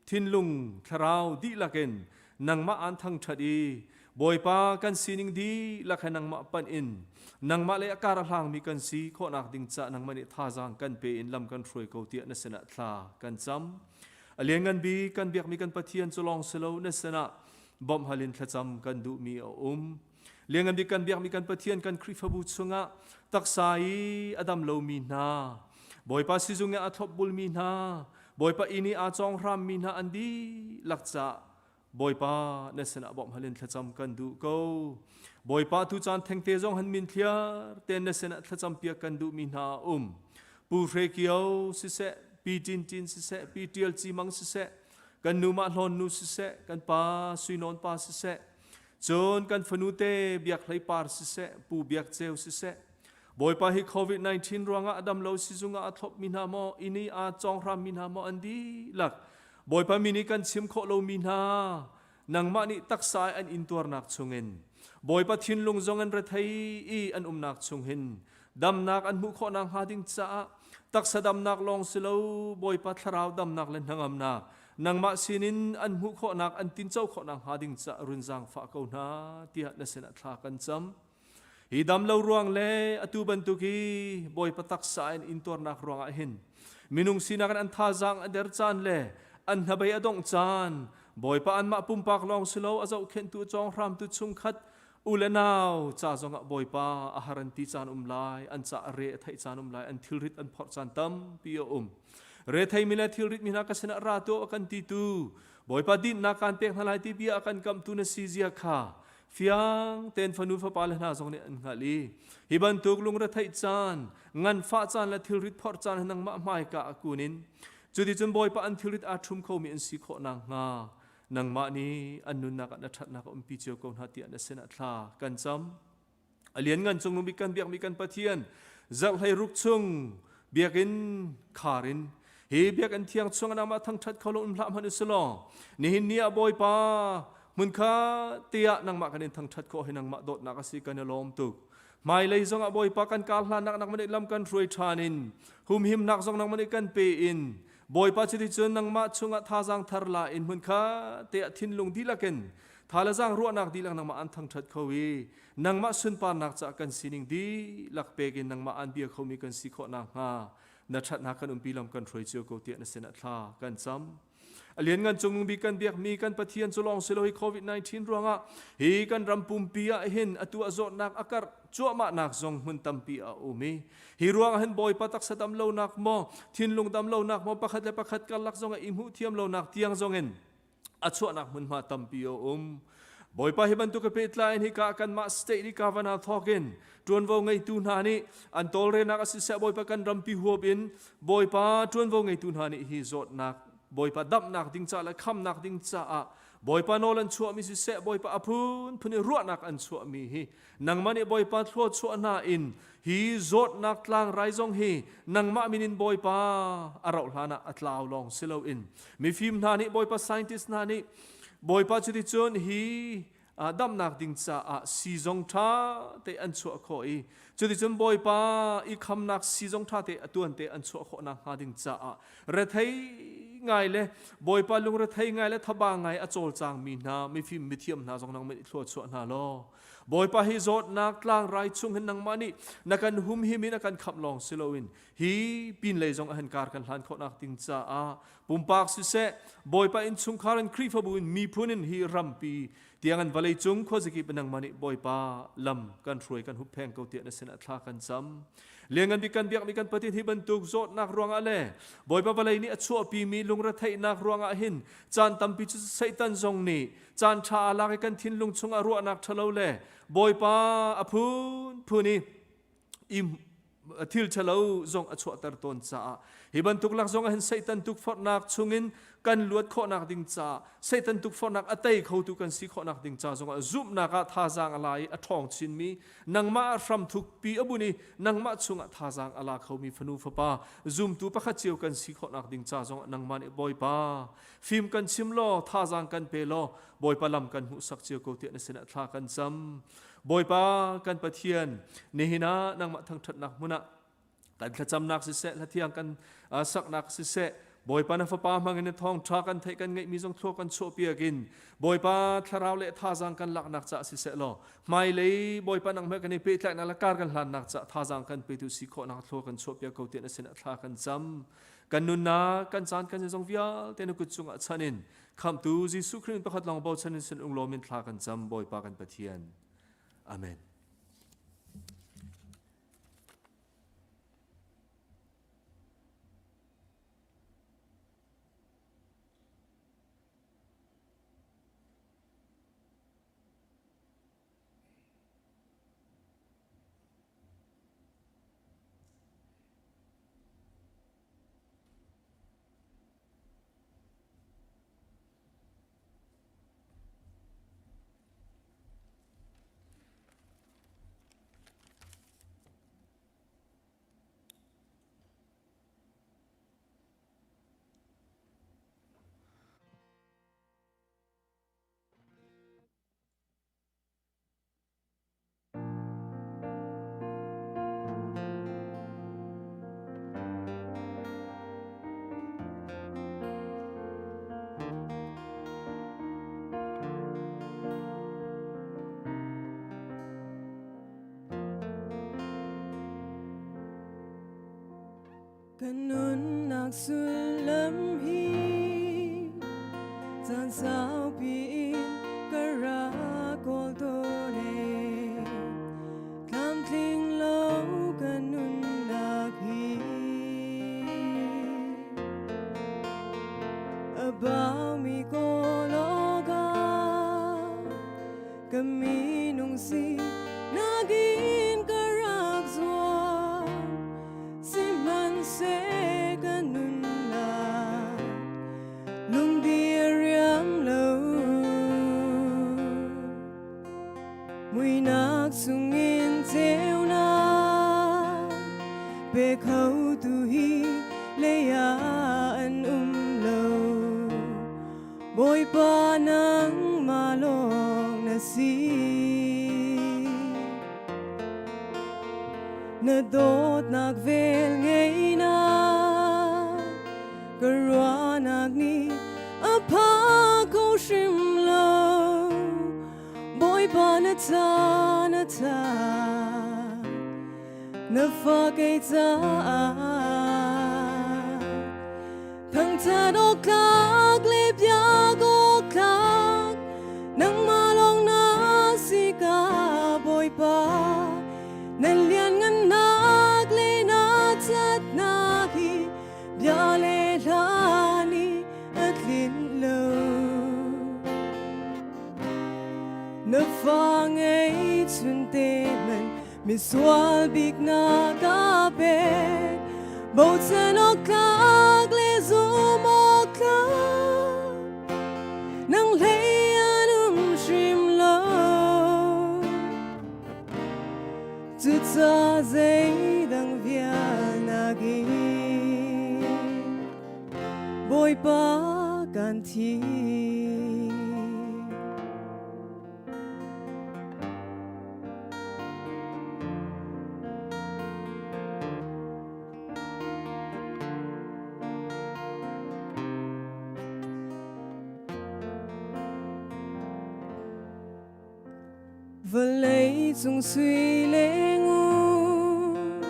thinlung thlarau dihlak in nangmah aan thangṭhat i Bawipa kan sining dihlak he nangmah panh in nangmah le a kar a hlangmi kan si khawhnak ding ca nangmah nih thazaang kan pe in lam kan hruai ko tiah na sinah thla kan cam. A lianngan bik kan biakmi kan Pathian cu lawng si lo na sinah bawmh hal in thlacam kan duhmi a um. Lianngan bik kan biakmi kan Pathian kan Khrihfabu chungah taksa i a dam lomi hna, Bawipa sizung i a thlopbulmi hna, Bawipa inn i aa cawng hrammi hna an dihlak caah Bawipa na sinah bawmh hal in thlacam kan duh ko. Bawipa tu caan thengte zong han min thliar ten na sinah thlacam piak kan duhmi hna a um. Pu Hre Kio siseh, Pi Tin Tin siseh, Pi Tial Ci Mang siseh, kan nu Mah Hlawn nu siseh, kan pa Sui Nawn pa siseh, cun kan fanu te Biak Hlei Par siseh, Pu Biak Ceu siseh, Bawipa hi COVID-19 ruangah a dam lo sizung ah a thlopmi hna maw, inn i aa cawnghrammi hna maw an dihlak. Bawipa min i kan chim khawh lomi hna, nangmah nih taksa i an intuarnak chungin, Bawipa thinlung zong an rethei i an umnak chung hin damnak an hmuh khawh nakhnga ding caah taksa damnak lawng si lo Bawipa thlarau damnak le hnangamnak nangmah sinin an hmuh khawhnak an tinco khawh nakhnga ding caah run zaangfah ko hna tiah na sinah thla kan cam. Hi dam lo ruang le atu bantuk hi Bawipa taksa in intuarnak ruangah hin minung sinak in an thazaang a der caan le an hnabei a dongh caan Bawipa anmah pumpak lawng si lo a zohkhenhtu cawnghramtu chungkhat u le nau ca zongah Bawipa a har an ti caan um lai an ca a re a theih caan um lai an thilrit an phorh caan tampi a um retheimi le thilrit mi hna ka sinah ra tuah a kan ti tu Bawipa dinhnak kaan pek hna lai ti bia a kan kamhtu na si zia kha Fiang tein fanu fapa le hna zong nih an hngalh i hi bantuk lungretheih caan, nganfah caan le thilrit phorh caan hi nangmah hmaika ah kun in cuticun Bawipa an thilrit aa ṭhum khomi an si khawh nakhnga nangmah nih an nunnak ah na ṭhatnak a umpi cio ko hna tiah na sinah thla kan cam. A lianngan cungnung bik kan biakmi kan Pathian zarh 16 chung biakinn khar in hi biakinn thiang chung ah nangmah thangṭhat kho lo um hlah hmanh usilaw nihin ni ah Bawipa hmunkha tiah nangmah kan in thangṭhat khawh hi nangmah dawtnak a si kan i lawm tuk. Hmailei zongah Bawipa kan kar hlannak nangmah nih lam kan hruai ṭhan in humhimnak zong nangmah nih kan pe in Bawipa cuticun nangmah chungah thazaang thar la in hmunkha tiah thinlung dihlak in tha le zaang ruahnak dihlak nangmah an thangṭhat kho i nangmah sunparnak caah kan sining dihlak pek in nangmah aan bia khomi kan si khawh nakhnga na ṭhatnak kan umpi lam kan hruai cio ko tiah na sinah thla kan cam. A lianngan cungnung bik kan biakmi kan Pathian cu lawng si lo hi COVID-19 ruangah hi kan ram pumpi ah hin atu a zawtnak a karh cuahmahnak zong hmun tampi a um i hi ruangah hin Bawipa taksa dam lonak maw thinlung dam lonak maw pakhat le pakhat karlak zong ah i hmuh thiam lonak tiang zong in a chuahnak hmunhma tampi a um. Bawipa hi bantuk a pehtlai in hika kanmah state i governor thawk in ṭuanvo ngeitu hna nih an tawlrenak a siseh Bawipa kan rampi huap in Bawipa ṭuanvo ngeitu hna nih hi zawtnak Bawipa damhnak ding ca le khamnak ding caah Bawipa nawl an chuahmi siseh Bawipa a phunphun i ruahnak an chuahmi hi nangmah nih Bawipa thlua chuah hna in hi zawtnak tlangrai zong hi nangmah min in Bawipa a rauh hlan ah a tlau lawng si loin mifim hna nih Bawipa scientist hna nih Bawipa cuticun hi damnak ding caah siizong ṭha te an chuah khawh i cuticun Bawipa i khamnak siizong ṭha te a tuan te an chuah khawh nakhnga ding caah rethei ngai le Bawipa lungrethei ngai le thaba ngai a cawlcangmi hna mifim mithiam hna zong nangmah nih thlua chuah hna law Bawipa hi zawtnak tlangrai chung hin nangmah nih na kan humhim in na kan khamh lawng si loin hi pinlei zong ah hin kar kan hlan khawhnak ding caah pumpak siseh Bawipa innchungkhar in Khrihfabu in miphun in hi rampi Tiang an vawlei cung khuazakip nangmah nih Bawipa lam kan hruai kan huppheng ko tiah na sinah thla kan cam. Lianngan bik kan biakmi kan Pathian hi bantuk zawtnak ruangah le Bawipa vawlei nih a chuahpimi lungretheihnak ruangah hin caan tampi cu Satan zong nih caan ṭha aa lak i kan thinlung chungah ruahnak ṭhalo le Bawipa a phunphun i thil ṭhalo zong a chuahter tawn caah hi bantuk lak zong ah hin Satan tukforhnak chungin kan luat khawhnak ding caah Satan tukforhnak a tei khotu kan si khawhnak ding ca zongah zumhnak ah thazaang a la i a ṭhawng chinmi nangmah ah hramthuk pi a bun i nangmah chungah thazaang a la khomi fanu fapa zumtu pakhat cio kan si khawhnak ding ca zongah nangmah nih Bawipa fim kan chim law thazaang kan pe law Bawipa lam kan hmuhsak cio ko tiah na sinah thla kan cam. Bawipa kan Pathian, nihin ah nangmah thangṭhatnak hmun ah kan thlacamnak siseh, hlathiang kan saknak siseh, Bawipa na fapa hmangin na thawngṭha kan theih kan ngeihmi zong thlua kan chuahpiak in Bawipa thlarau le thazaang kan laknak caah siseh law hmailei Bawipa nangmah kan i pehtlaihnak le kar kan hlannak caah thazaang kan petu si khawhnak thlua kan chuahpiak ko tiah na sinah thla kan cam. Kan nunnak, kan caan, kan zong vialte na kut cungah chan in Khamhtu Jesuh Khrih pakhat lawng bochan in sin unglawm in thla kan cam Bawipa kan Pathian. Amen. Kan nunnak sullam hi caan saupi in ka rak kawl tawn e. Tlamtling lo ka nunnak hi a baumi kawl awkah ka minung si nagin ka rak zuam. Sihmanhseh ka nunnak lungdi a riam lo. Muinak chungin ceunak pe khotu hi lei ah an um lo. Bawipa nangmah lawng na si. Na dawtnak vel ngeinak ka ruahnak nih a pha ko hrim lo. Bawipa na ta na ta na fa kei caah Thangṭhat awk tlak le biak awk tlak nangmah lawng na si ka Bawipa na lianngannak le na ṭhatnak hi bia le hla nih a tlinh lo. Na fa ngei chunte man Misual bik na ka pek bochan awk tlak le zum awk tlak nang hlei an um hrim lo cuca zeidang vial nakin Bawipa kan thi. Vawlei cung sui le ngun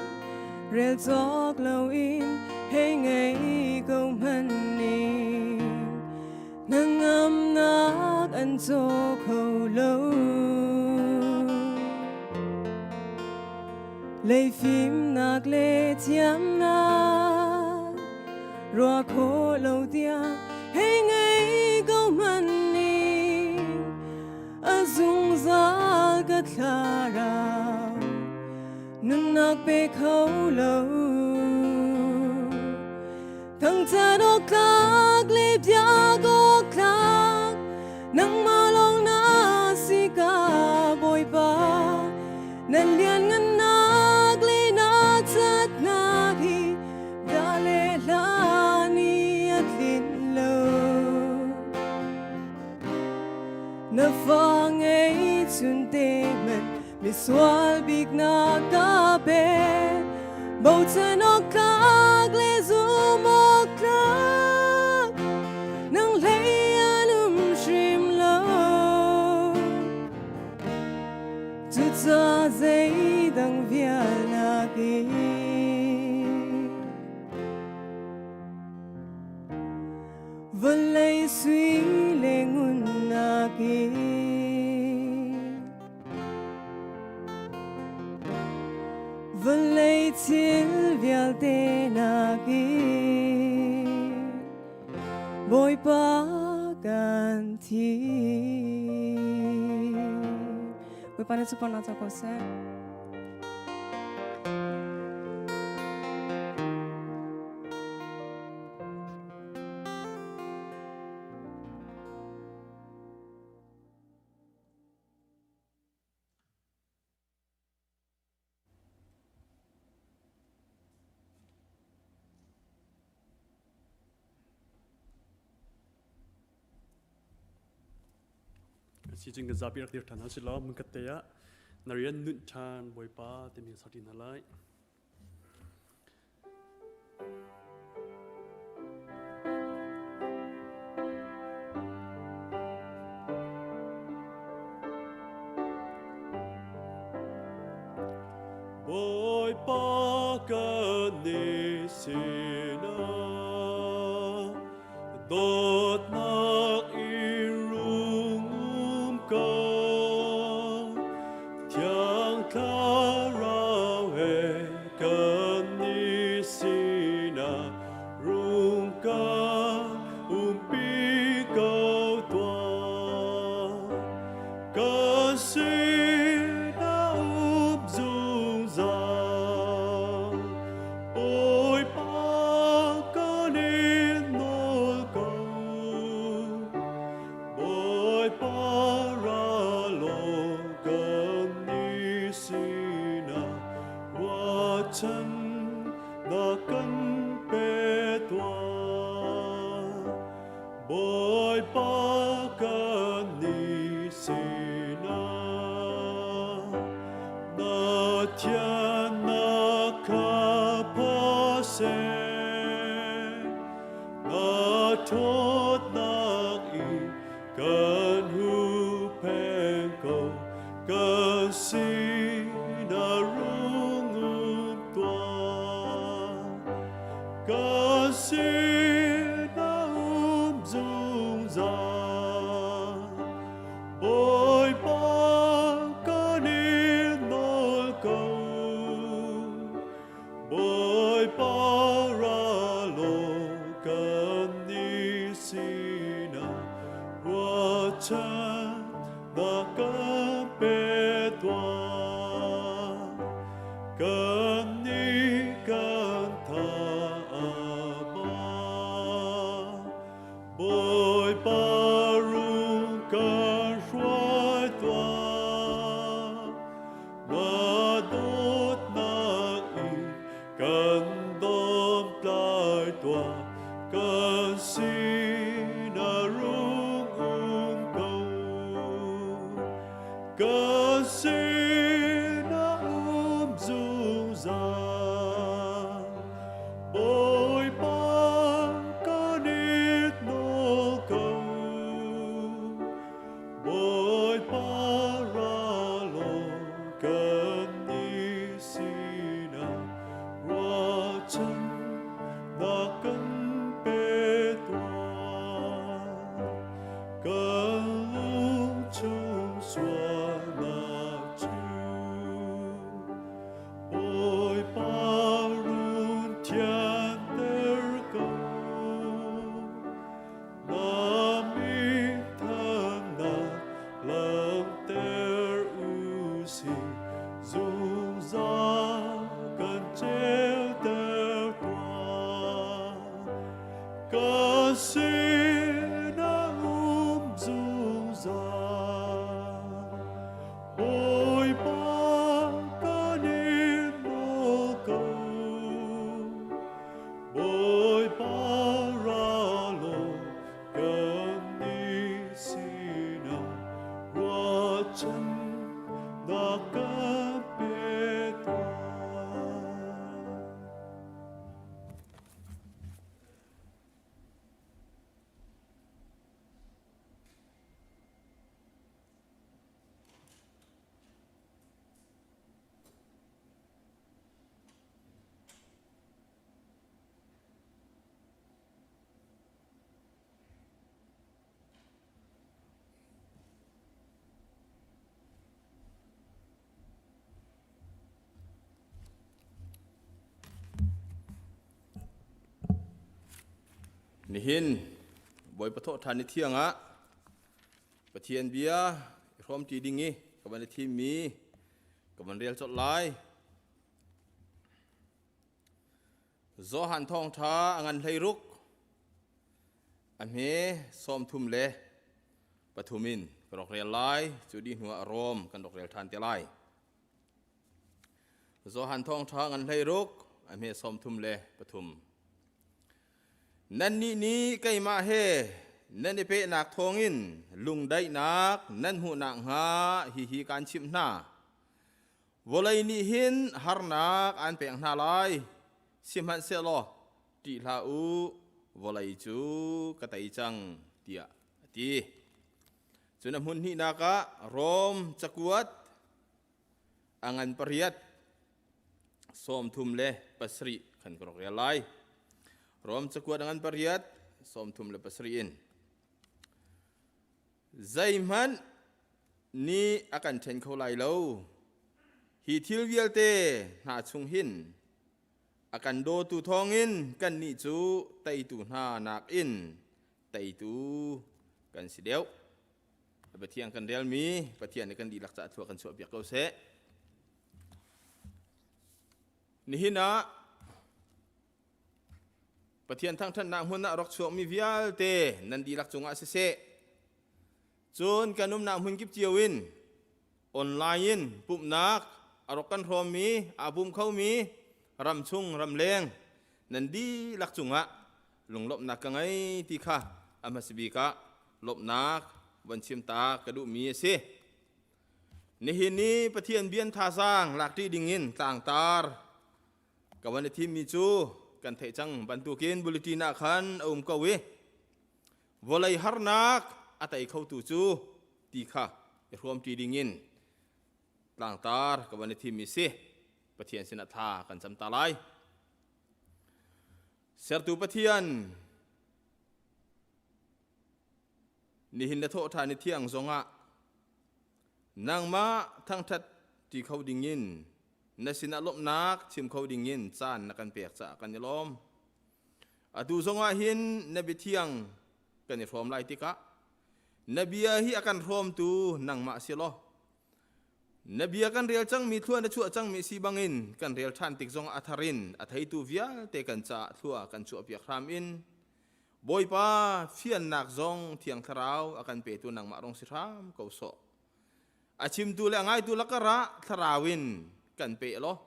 rel cawk loin hei ngei ko hmanh ning Hnangamnak an caw kho lo. Lei fimnak le thiamnak ruah khawh lo tiang hei ngei ko hmanh ning a zungzal ka thlarau nunnak pe kho lo. Thangṭhat awk tlak le biak awk tlak nangmah lawng na si ka Bawipa. Na lianngannak le na ṭhatnak hi bia le hla nih a tlinh lo. Na fa ngei chun te hmanh misual bik na ka pe. Bochan awk tlak le zum awk tlak nang hlei an um hrim lo. Cucaah zeidang vial nakin vawlei sui le ngun nakin vawlei thil vialte nakin Bawipa kan thi. Bawipa na sunparnak co ko seh. Si cun kan zapi rak dir ṭhan hna si law hmunkhat te ah na rian nunh ṭhan Bawipa timi sak ṭi hna lai. Bawipa kan i sinah dawtnak in rung um ko. Thiang Thlarau he kan i sinah rung kan umpi ko tuah. Kan sinah um zungzal, Bawipa kan in nawl ko. Bawipa ra law kan i sinah ruahchan na kan pe tuah. Bawipa kan i sinah na thiannak kha phaw seh. Na ṭhawtnak i kan huhphenh ko, kan sinah rung um tuah. Kan sinah um zungzal, Bawipa kan in nawl ko. Bawipa ra law kan i sinah ruahchan na kan pe tuah. Kan nih kan tha a ba. Bawipa rung kan hruai tuah. Na dawtnak in kan domtlai tuah, kan sinah rung um ko. Kan sinah um zungzal, Bawipa kan i nawl ko. Bawipa ra law kan i sinah ruahchan na kan pe tuah. Kan lung chung sualnak cu. sinah um zungzal. Bawipa kan in nawl ko. Bawipa ra law kannih sinah ruahchannak kan pe tuah. Nihin Bawipa thawhṭhan ni thiang ah Pathian bia i hrawmṭi ding i ka van i thimmi ka van rel colh lai. Johan thawngṭha a ngan 16 a hme 33 in ka rak rel lai. Cu dih hnuah Rom kan rak rel ṭhan te lai. Johan thawngṭha ngan 16 a hme 33. Nannih nih keimah he nan i pehnak thawngin lungdaihnak nan hmuh nakhnga hihi kaan chimh hna. Vawlei nih hin harnak aan pek hna lai, sihmanhsehlaw ṭih hlah u, vawlei cu ka tei cang, tiah a ti. Cun a hmun hnihnak ah Rom cakuat a ngan pariat 37 khan ka rak rel lai. Rom cakuat a ngan pariat 37 in. Zeihmanh nih a kan ṭhen kho lai lo. Hi thil vialte hna chung hin a kan dawtu thawngin kannih cu teitu hna nakin teitu kan si deuh. Pathian kan relmi Pathian nih kan dihlak caah thlua kan chuahpiak ko seh. Nihin ah Pathian thangṭhatnak hmun ah rak chuakmi vialte nan dihlak cungah siseh, cun kan umnak hmun kip cio in online in pumhnak a rak kan hrawmmi, aa pum khomi ramchung ramleng nan dihlak cungah lunglawmhnak ka ngei ti kha a hmasa bik ah lawmhnak von chim ta ka duhmi a si. Nihin ni Pathian bian thazaang lakṭi dingin tlangtar Ka van i thimmi cu kan theih cang bantukin bulletin ah khan a um ko i vawlei harnak a tei khotu cu ti kha i hrawmṭi dingin tlangtar ka van i thimmi si. Pathian sinah thla kan cam ta lai. Sertu Pathian nihin na thawhṭhan i thiang zongah nangmah thangṭhat ṭi kho dingin na sinah lawmhnak chim kho dingin caan na kan pek caah kan i lawm. Atu zongah hin na biathiang kan i hrawm lai tikah na bia hi a kan hrawmtu nangmah si law na bia kan rel cangmi thlua na chuah cangmi si bangin kan rel ṭhan tik zongah a thar in a theitu vialte kan caah thlua kan chuahpiak hram in Bawipa fiannak zong Thiang Thlarau a kan petu nangmah rong si hram ko sawh. A chimtu le a ngaitu lakar ah thlarau in kan pe law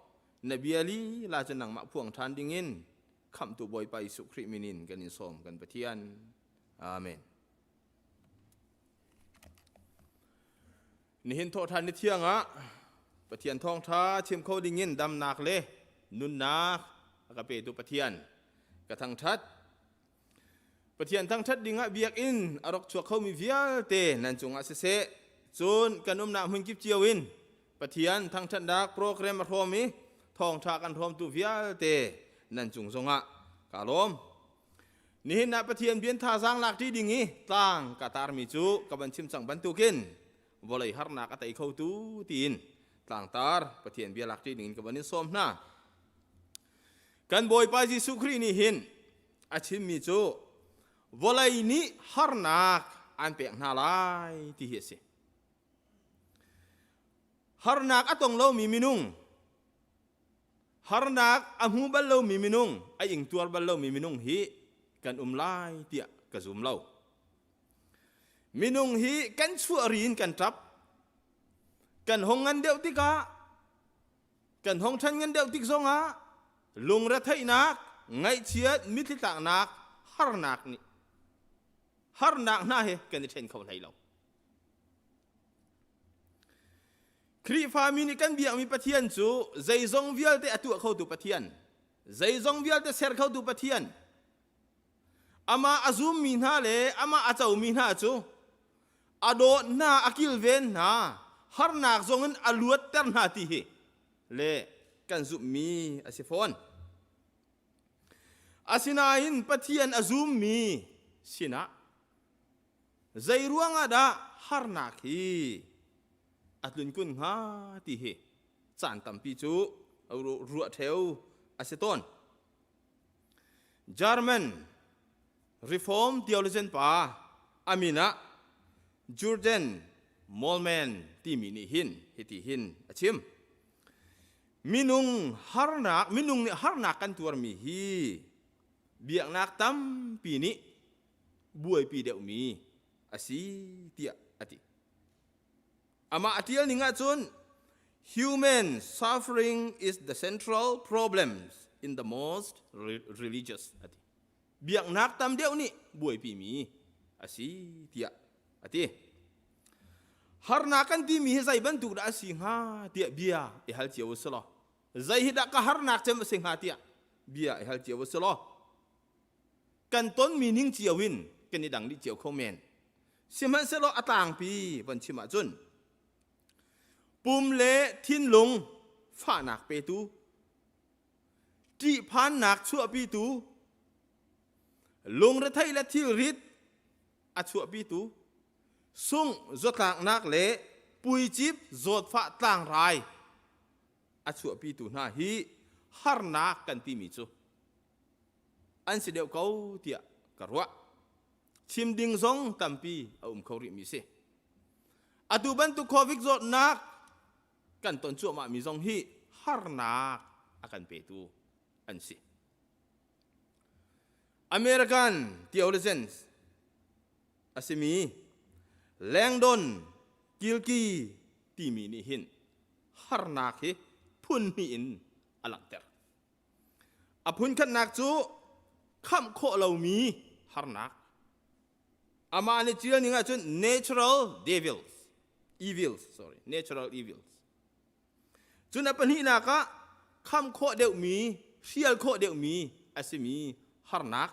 na bia li la cu nangmah phuang ṭhan dingin khamhtu Bawipa Jesuh Khrih min in kan in sawm kan Pathian. Amen. Nihin thawhṭhan ni thiang ah Pathian thawngṭha chim kho dingin damnak le nunnak a ka petu Pathian ka thangṭhat. Pathian thangṭhat dingah biakinn a rak chuak khomi vialte nan cungah siseh, cun kan umnak hmun kip cio in Pathian thangṭhatnak program a hrawm i thawngṭha kan hrawmtu vialte nan cung zongah kaa lawm. Nihin ah Pathian bian thazaang lak ṭi ding i tlang ka tarmi cu ka van chim cang bantukin vawlei harnak a tei khotu tiin tlangtar Pathian bia lak ṭi ding in ka van in sawm hna. Kan Bawipa Jesuh Khrih nih hin a chimmi cu vawlei nih harnak an pek hna lai ti hi a si. Harnak a tong lomi minung Harnak a hmu bal lomi minung, a ingtuar bal lomi minung hi kan um lai tiah ka zum lo. Minung hi kan chuah ri in kan ṭap. Kan hong ngan deuh tikah kan hong ṭhan ngan deuh tik zongah lungretheihnak, ngaihchiat, mitthli tlaknak, harnak nih harnak hna he kan i ṭhen kho hlei lo. Khrihfami nih kan biakmi Pathian cu zeizong vialte a tuah khotu Pathian, zeizong vialte ser khotu Pathian, amah a zummi hna le amah a comi hna cu a dawt hna, a kilven hna, harnak zongin a luatter hna ti hi le kan zumhmi a si fawn. Asinain Pathian a zummi sinah Zei ruangah dah harnak hi a tlun kun hnga ti hi caan tampi cu ruah ṭheo a si tawn. German Reform theologian pa a min ah Jurgen Moltmann timi nih hin hiti hin a chim. Minung harnak minung nih harnak kan tuarmi hi biaknak tampi nih buaipi deuhmi a si tiah a ti. Amah a ṭial ning ahcun human suffering is the central problems in the most religious a ti. Biaknak tam deuh nih buaipimi a si tiah a ti. Harnak kan timi hi zei bantuk dah a si hnga tiah bia i hal cio u si law zei hi dah ka harnak cem a si hnga tiah bia i hal cio u si law kan tonmi ning cio in kan i dang dih cio kho men. Sihmanhsehlaw a tlangpi von chim ahcun pum le thinlung fahnak petu, ṭihphannak chuahpitu, lungretheih le thilrit a chuahpitu, sungh zawtlaknak le puicip zawtfah tlangrai a chuahpitu hna hi harnak kan timi cu an si deuh ko tiah ka ruah. Chim ding zong tampi a um kho rihmi si. Atu bantuk COVID zawtnak kan ton cuahmahmi zong hi harnak a kan petu an si. American theologians a simi Langdon Kilki timi nih hin harnak hi phun hnih in a langhter. A phunkhatnak cu khamh khawh lomi harnak. Amah nih ṭial ning ahcun natural devils, evils, sorry, natural evils. Cun a pahnihnak ah khamh khawh deuhmi, hrial khawh deuhmi a simi harnak,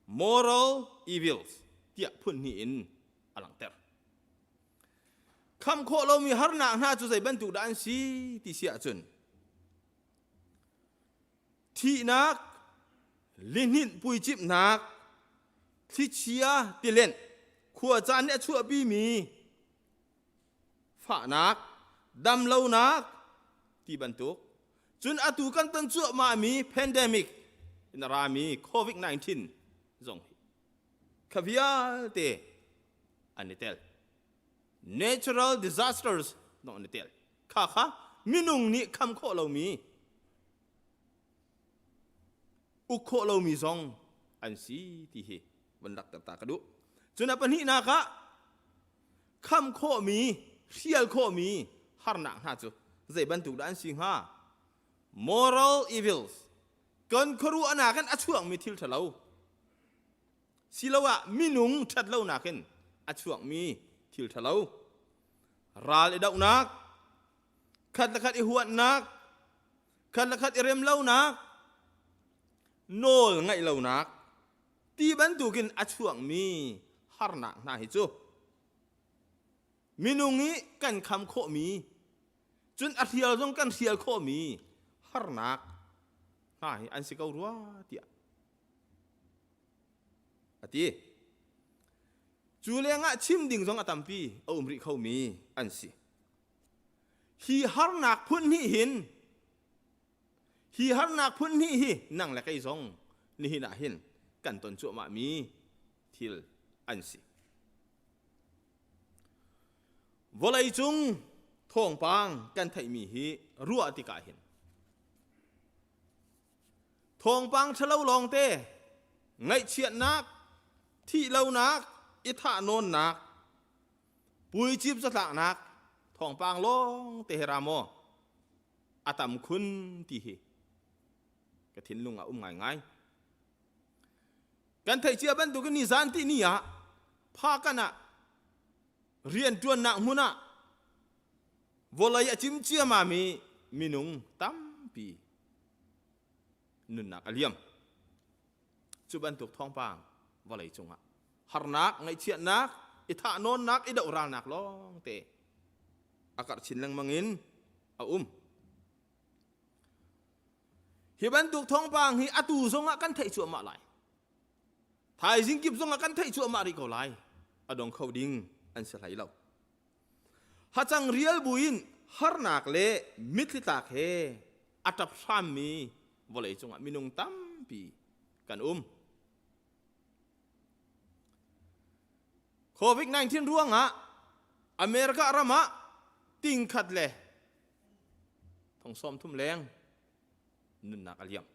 moral evils tiah phun hnih in a langhter. Khamh khawh lomi harnak hna cu zei bantuk dah an si ti si ahcun Thihnak, lihninh puicimhnak, thlichia tilenh, khuacaan nih a chuahpimi fahnak, damlonak ti bantuk. Cun atu kan ton cuahmahmi pandemic in a rami COVID-19 zong hi kha vialte an i tel. Natural disasters zong an i tel. Kha kha minung nih kham khawh lomi uk khawh lomi zong an si ti hi van rak ta ka duh. Cun a pahnihnak ah kham khawhmi, hrial khawhmi harnak hna cu zei bantuk dah an si hnga? Moral evils kan khuaruahnak in a chuakmi thil ṭhalo siloah minung ṭhatlonak in a chuakmi thil ṭhalo ral i dohnak, khat le khat i huatnak, khat le khat i remlonak, nawl ngaih lonak ti bantukin a chuakmi harnak hna hi cu minung i kan kham khawhmi cun a hrial zong kan hrial khawhmi harnak hna hi an si ko rua tiah a ti. Cu lengah chim ding zong a tampi a um rih khomi an si. Hi harnak phun hnih hin hi harnak phun hnih hi nang le kei zong nihin ah hin kan ton cuahmahmi thil an si. Vawleicung thawngpang kan theihmi hi ruah tikah hin thawngpang ṭhalo lawngte. Ngaihchiatnak, thihlonak, i thahnawnnak, puicip zatlaknak thawngpang lawng te hi ra maw a tam khun ti hi ka thinlung ah um ngaingai. Kan theih cia bantukin nizan ti ni ah phakan ah rianṭuannak hmun ah vawlei a cim ciamami minung tampi nunnak a liam. Cu bantuk thawngpang vawlei cungah harnak, ngaihchiatnak, i thahnawnnak, i dohralnak lawngte a karh chin lengmang in a um. Hi bantuk thawngpang hi atu zongah kan theih cuahmah lai. Thaizing kip zongah kan theih cuahmah rih ko lai. A dong kho ding an si hlei lo. Hacang rial buin harnak le mitthli tlak he a ṭap hrammi vawlei cungah minung tampi kan um. COVID-19 ruangah America ram ah tingkhat le thong sawm thum leng nunnak a liam.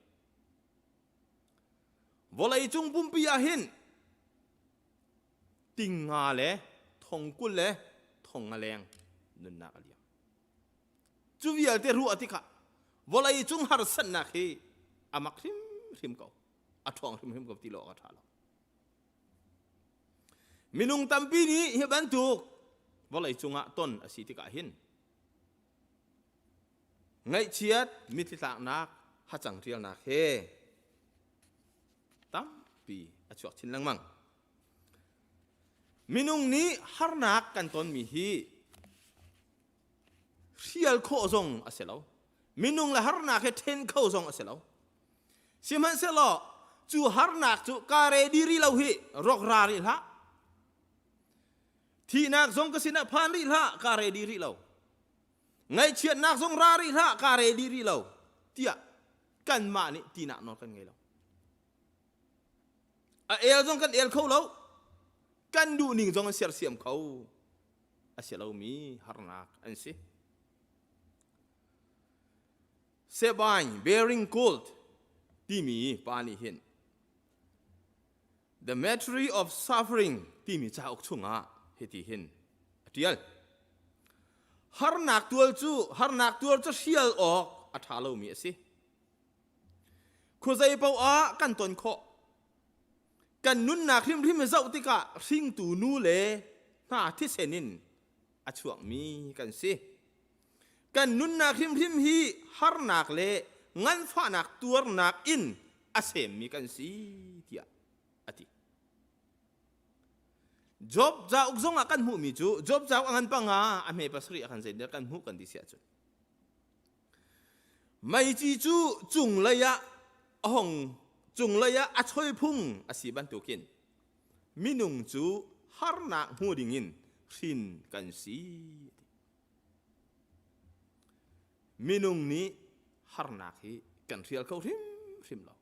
Vawlei cung pumpi ah hin ting nga le thong 20 le thong nga leng nunnak a liam. Cu vialte ruah tikah vawlei cung harsatnak hi a mak hrimhrim ko. A ṭhawng hrimhrim ko ti lo awk a ṭha lo. Minung tampi nih hi bantuk vawlei cungah ton a si tikah hin ngaihchiat mitthli tlaknak hacang ṭialnak he tampi a chuak chin lengmang. Minung nih harnak kan tonmi hi hrial khawh zong a si lo. Minung le harnak he ṭhen kho zong a si lo. Sihmanhsehlaw cu harnak cu ka ready rih lo hi rawk ra rih hlah. Thihnak zong ka sinah phan rih hlah ka ready rih lo. Ngaihchiatnak zong ra rih hlah ka ready rih lo tiah kanmah nih tinak nawl kan ngei lo. A el zong kan el kho lo. Kan duhning zong an sersiam kho. A si lomi harnak an si. Sabine Baring Gould timi pa nih hin The Mastery of Suffering timi cauk chungah hiti hin a ṭial. Harnak tual cu harnak tuar cu hrial awk a ṭha lomi a si. Khuazei paoh ah kan ton khawh. Kan nunnak hrimhrim zoh tikah hringtu nu le hna thisen in a chuakmi kan si. Kan nunnak hrimhrim hi harnak le nganfahnak tuarnak in a semmi kan si tiah a ti. Job cauk zongah kan hmuhmi cu Job cauk a ngan panga a hme pasarih a kan zeidah kan hmuh kan ti si ahcun meici cu cunglei ah a hong cunglei ah a choi phung a si bantukin minung cu harnak hmu dingin hrin kan si. Minung nih harnak hi kan hrial kho hrimhrim lo.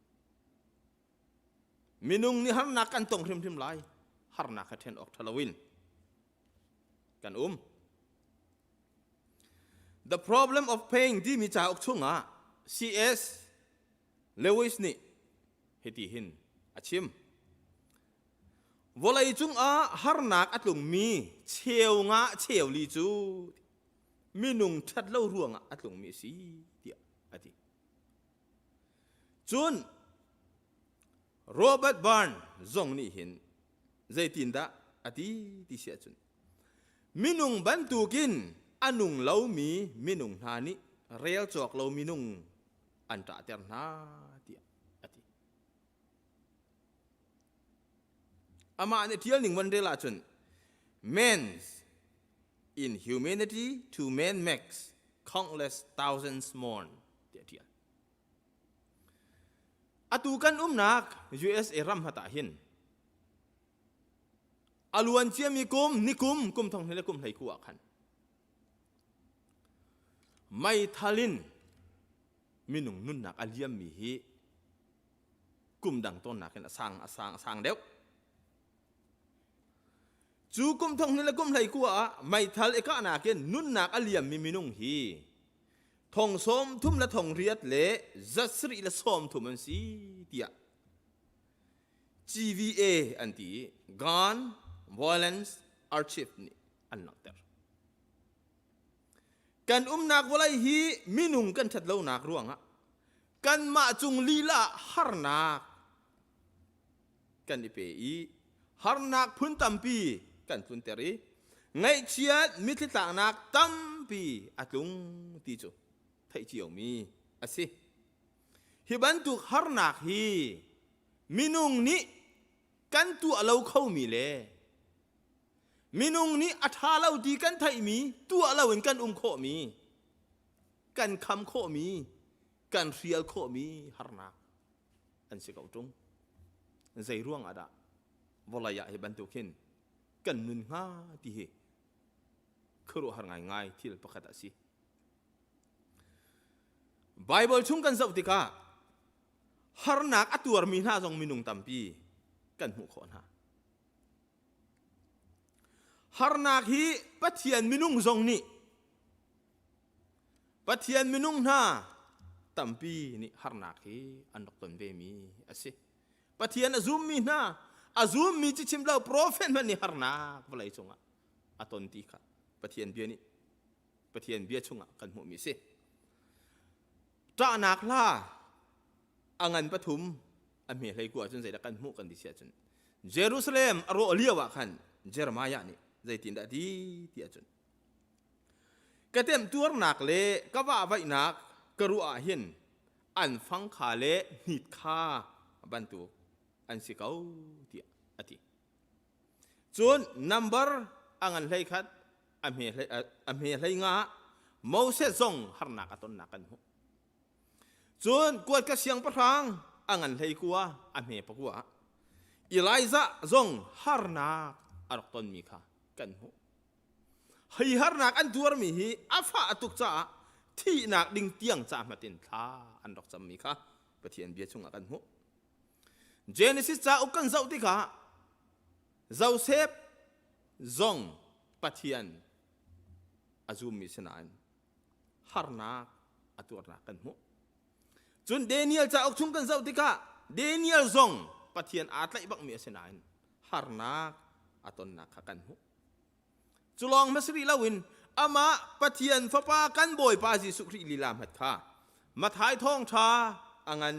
Minung nih harnak kan tong hrimhrim lai. Harnak kha ṭhen awk ṭha loin kan um. The Problem of Pain timi cauk chungah C.S. Lewis nih hiti hin a chim. Vawlei cungah harnak a tlungmi cheu nga cheu li cu minung ṭhat lo ruangah a tlungmi a si tiah a ti. Cun Robert Barn zong nih hin zeitindah a ti ti si ahcun minung bantukin a nung lomi minung hna nih rel cawk lo minung an ṭahter hna tiah a ti. Amah nih ṭial ning van rel ahcun man's inhumanity to man makes countless thousands mourn tiah a ṭial. Atu kan umnak USA ram hmat ah hin a luan ciami kum nikum kum thong hnih le kum hlei ku ah khan meithal in minung nunnak a liammi hi kum dang tawnnak in a sang a sang a sang deuh. Cu kum thong hnih le kum hlei kua ah meithal i kahnak in nunnak a liammi minung hi thong sawm thum le thong riat le zat sarih le sawm thum an si tiah. GVA an ti i Gun Violence Archive nih an langhter. Kan umnak vawlei hi minung kan ṭhat lonak ruangah kanmah cung lila ah harnak kan i pe i harnak phun tampi kan tlunter i ngaihchiat mitthli tlaknak tampi a tlung ti cu theih ciomi a si. Hi bantuk harnak hi minung nih kan tuah lo khomi le minung nih a ṭha lo ti kan theihmi tuah loin kan um khawhmi kan kham khawhmi kan hrial khawhmi harnak an si ko ṭung. Zei ruang ah dah vawlei ah hi bantuk hin kan nun hnga ti hi khuaruahhar ngaingai thil pakhat a si. Baibal chung kan zoh tikah harnak a tuarmi hna zong minung tampi kan hmuh khawh hna. Harnak hi Pathian minung zong nih Pathian minung hna tampi nih harnak hi an rak ton vemi a si. Pathian a zummi hna, a zummi ci chim lo profet hmanh nih harnak vawlei cungah a ton ti kha Pathian bia nih Pathian bia chungah kan hmuhmi a si. Ṭahnak hla a ngan pathum a hme hlei ku ahcun zeidah kan hmuh kan ti si ahcun Jerusalem a rawh lio ah khan Jeremiah nih zeitindah a ti ti ahcun ka temtuarnak le ka vahvaihnak ka ruah ah hin an fang kha le hnit kha bantuk an si ko tiah a ti. Cun number a ngan hlei khat a hme hlei nga Moses zong harnak a tonnak kan hmuh. Cun kuatka siangpahrang a ngan hlei kua a hme pakua Elijah zong harnak a rak tonmi kha kan hmuh. Hi harnak an tuarmi hi a fah a tuk caah thihnak ding tiang ca hmatin thla an rak cammi kha Pathian bia chungah kan hmuh. Genesis cauk kan zoh tikah Joseph zong Pathian a zummi si nain harnak a tuarnak kan hmuh. Cun Daniel cauk chung kan zoh tikah Daniel zong Pathian aa tlaih bakmi a si nain harnak a tonnak kha kan hmuh. Cu lawng hmasa rih loin amah Pathian Fapa kan Bawipa Jesuh Khrih lila hmat kha Matthai thawngṭha a ngan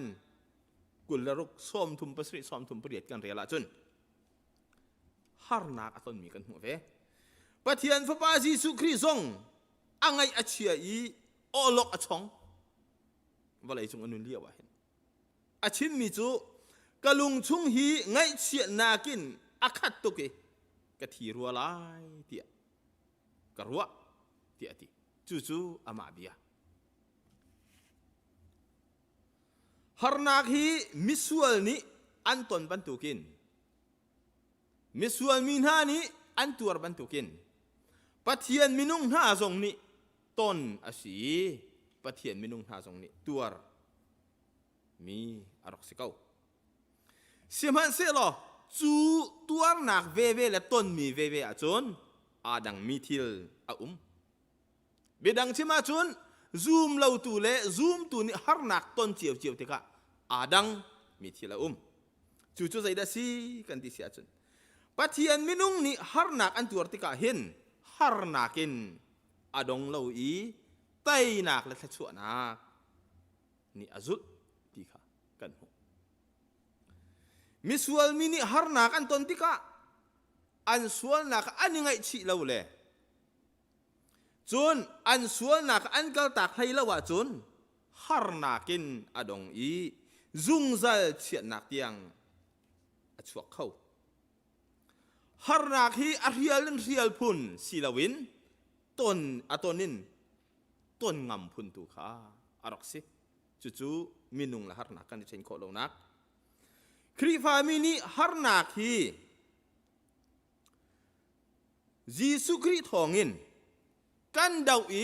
26 37 38 kan rel ahcun harnak a tonmi kan hmuh ve. Pathian Fapa Jesuh Khrih zong a ngaih a chia i awlok a chong vawlei cung a nun lio ah hin a chimmi cu ka lung chung hi ngaihchiatnak in a khat tuk i ka thi rua lai tiah ka ruah tiah a ti cucu amah bia harnak hi misual nih an ton bantukin misual mi hna nih an tuar bantukin Pathian minung hna zong nih ton a si i Pathian minung hna zong nih tuar mi a rak si ko. Sihmanhsehlaw cu tuarnak veve le tonmi veve ahcun aa dangmi thil a um. Biadang chim ahcun zum lotu le zumtu nih harnak ton ciocio tikah aa dang mi thil a um. Cucu zeidah si kan ti si ahcun Pathian minung nih harnak an tuar tikah hin harnak in a dong lo i teinak le thluachuahnak nih a zulh ti kha kan hmuh. Misual mi nih harnak an ton tikah an sualnak an i ngaihchih lo le cun an sualnak an kaltak hlei lo ahcun harnak in a dong i zungzal chiatnak tiang a chuak kho. Harnak hi a hrial in hrial phun si loin ton a ton in ton ngam phun tu kha a rak si. Cucu minung le harnak kan i ṭhen khawh lonak. Khrihfami nih harnak hi Jesuh Khrih thawngin kan doh i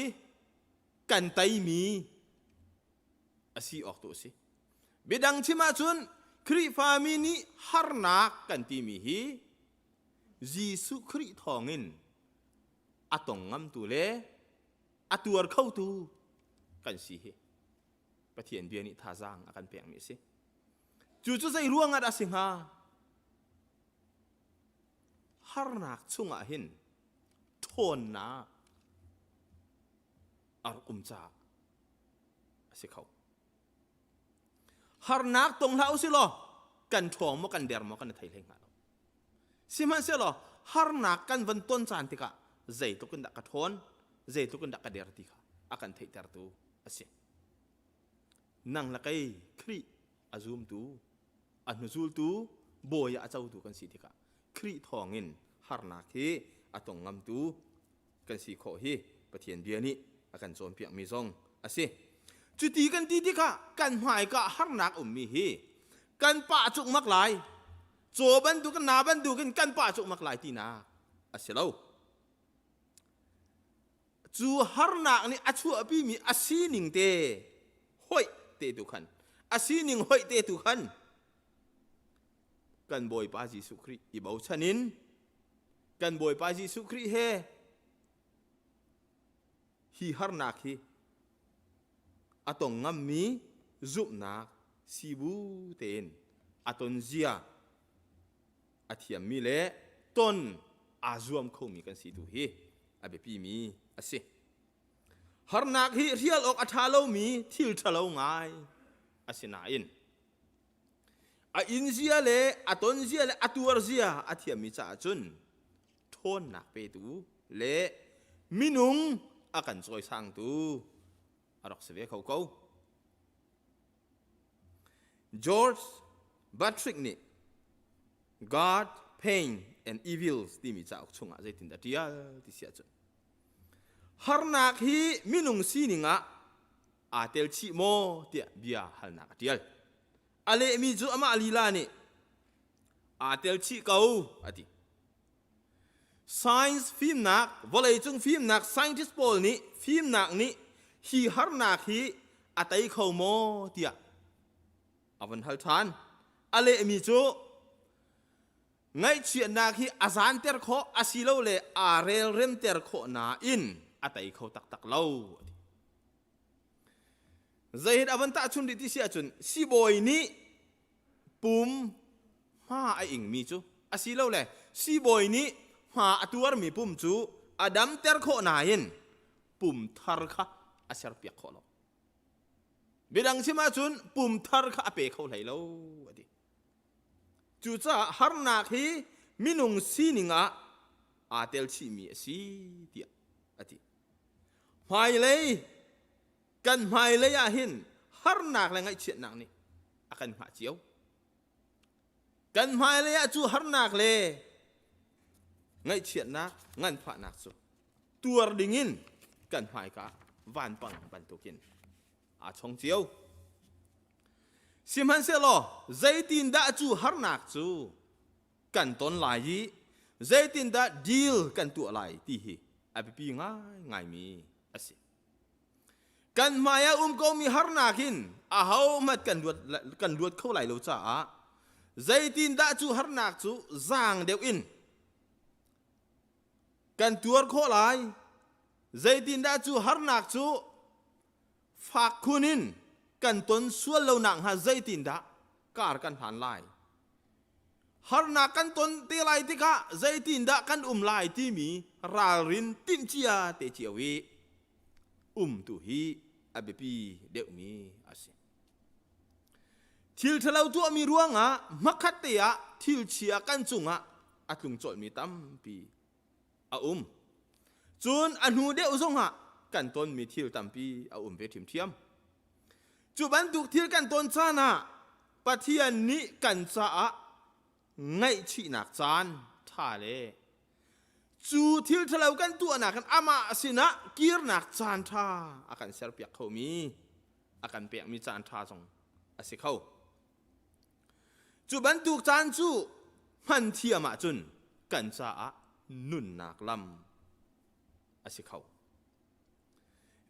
kan teimi a si awk tu a si. Biadang chim ahcun Khrihfami nih harnak kan timi hi Jesuh Khrih thawngin a tong ngamtu le a tuar khotu kan si hi Pathian bia nih thazaang a kan pekmi a si. Cu cu zei ruangah dah a si hnga? Harnak chungah hin ṭhawnnak a rak um caah a si kho. Harnak tong hlah usih law kan ṭhawng maw kan der maw kan i thei hlei hnga lo. Sihmanhsehlaw harnak kan van ton caan tikah zeitluk in dah ka ṭhawn, zeitluk in dah ka der ti kha a kan theihtertu a si. Nang le kei Khrih a zumtu, a hnuzultu, bawi ah a cotu kan si tikah Khrih thawngin harnak hi a tong ngamtu kan si khawh hi Pathian bia nih a kan cawnpiakmi zong a si. Cuti kan ti tikah kan hmaika harnak ummi hi kan pah cukmak lai, caw bantuk na bantukin kan pah cukmak lai tinak a si lo. Cu harnak nih a chuahpimi a sining te hoih te tu khan a sining hoih te tu khan kan Bawipa Jesuh Khrih i bochan in kan Bawipa Jesuh Khrih he hi harnak hi a tong ngammi zumhnak sibu tein a ton zia a thiammi le ton aa zuam khomi kan si tu hi a biapimi a si. Harnak hi hrial awk a ṭha lomi thil ṭhalo ngai a si nain a inn zia le a ton zia le a tuar zia a thiammi caah cun ṭhawnnak petu le minung a kan cawisangtu a rak si ve kho ko. George Buttrick nih God, Pain and Evils timi cauk chungah zeitindah ṭial ti si ahcun harnak hi minung sining ah aa tel chih maw tiah bia halnak a ṭial. A lehmi cu amah lila nih aa tel chih ko a ti. Science fimnak, vawleicung fimnak scientist pawl nih fimnak nih hi harnak hi a tei kho maw tiah a vun hal ṭhan. A lehmi cu ngaihchiatnak hi a zaanter khawh asilole aa relremter khawh nain a tei kho taktak lo a ti. Zeihet a van tahchun rih ti si ahcun sibawi nih pum hma a ingmi cu asilole siibawi nih hma a tuarmi pum cu a damter khawh nain pum thar kha a serpiak khawh lo. Midang chim ahcun pum thar kha a pe kho hlei lo a ti. Cucaah harnak hi minung sining ah aa tel chihmi a si tiah a ti. Hmailei kan hmailei ah hin harnak le ngaihchiatnak nih a kan hngah cio. Kan hmailei ah cu harnak le ngaihchiatnak, nganfahnak cu tuar dingin kan hmaika vanpang bantukin aa chong cio. Sihmanhsehlaw zeitindah cu harnak cu kan ton lai i zeitindah deal kan tuah lai ti hi a biapi ngaingaimi a si. Kan hmai ah um komi harnak hin ahohmanh kan luat, kan luat kho lai lo caah zeitindah cu harnak cu zaang deuh in kan tuar khawh lai zeitindah cu harnak cu fak khun in kan ton sual lo nak hnga zeitindah kar kan hlan lai harnak kan ton te lai tikah zeitindah kan um lai timi ralrin timhcia te cio i um tu hi a biapi deuhmi a si. Thil ṭhalo tuahmi ruangah hmakhat te ah thil chia kan cungah a tlung colhmi tampi a um. Cun a hnu deuh zongah kan tonmi thil tampi a um ve ṭhiamṭhiam. Cu bantuk thil kan ton caan ah Pathian nih kan caah ngaihchihnak caan ṭha le cu thil ṭhalo kan tuahnak in amah sinah kirnak caan ṭha a kan serpiak khomi a kan pekmi caan ṭha zong a si kho. Cu bantuk caan cu hman thiam ahcun kan caah nunnak lam a si kho.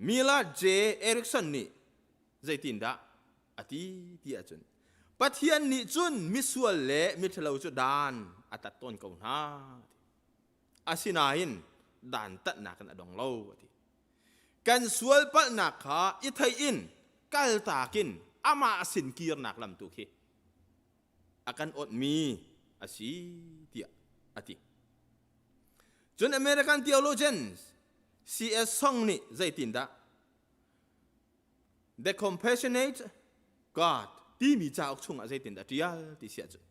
Mila J. Erickson nih zeitindah a ti ti ahcun Pathian nih cun misual le miṭhalo cu dan a tat tawn ko hna. Asinain dan tatnak in a dong lo a ti. Kan sual palhnak kha i theih in kaltak in amah sin kirnak lam tu khi a kan awtmi a si tiah a ti. Cun American theologians C.S. Song nih zeitindah The Compassionate God timi cauk chungah zeitindah ṭial ti si ahcun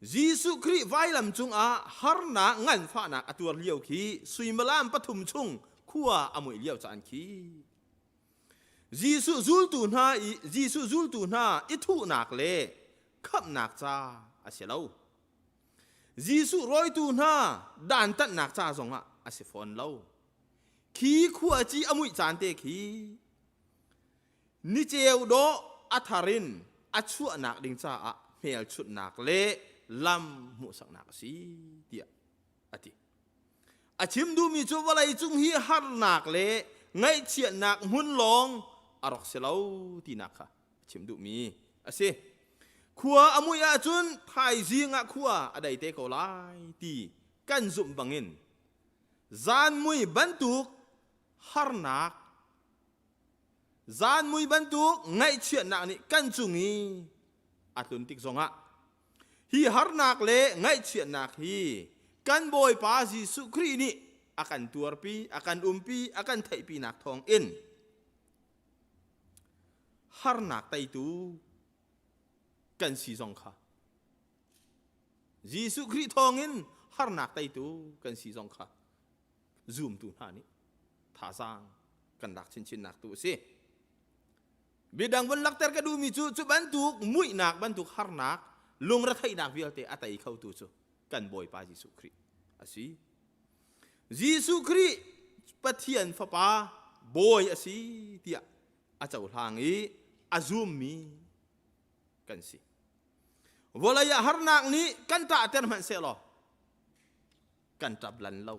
Jesuh Khrih vailam cungah harnak nganfahnak a tuar lio khi suimilam pathum chung khua a muih lio caan khi Jesuh zultu hna i Jesuh zultu hna i thuhnak le khamhnak ca a si lo. Jesuh rawitu hna dantatnak ca zongah a si fawn lo. Khi khuaci a muih caan te khi niceu dawh a thar in a chuahnak ding caah hmelchunhnak le lam hmuhsaknak a si tiah a ti. A chim duhmi cu vawlei cung hi harnak le ngaihchiatnak hmun lawng a rak si lo tinak kha a chim duhmi a si. Khua a muih ahcun thaizing ah khua a dei te ko lai ti kan zumh bangin zan mui bantuk harnak zan mui bantuk ngaihchiatnak nih kan cung i a tlun tik zongah Hi harnak le ngaihchiatnak hi kan Bawipa Jesuh Khrih nih a kan tuarpi, a kan umpi, a kan theihpinak thawngin harnak teitu kan si zong kha Jesuh Khrih thawngin harnak teitu kan si zong kha zumtu hna nih thazaang kan lak chinchinnak tu a si. Biadang vun lakter ka duhmi cu cu bantuk muihnak bantuk harnak lungretheihnak vialte a tei khotu cu kan Bawipa Jesuh Khrih a si. Jesuh Khrih Pathian Fapa Bawi a si tiah a cohlang i a zummi kan si. Vawlei ah harnak nih kan ṭahter hmanh sehlaw kan ṭap lan lo.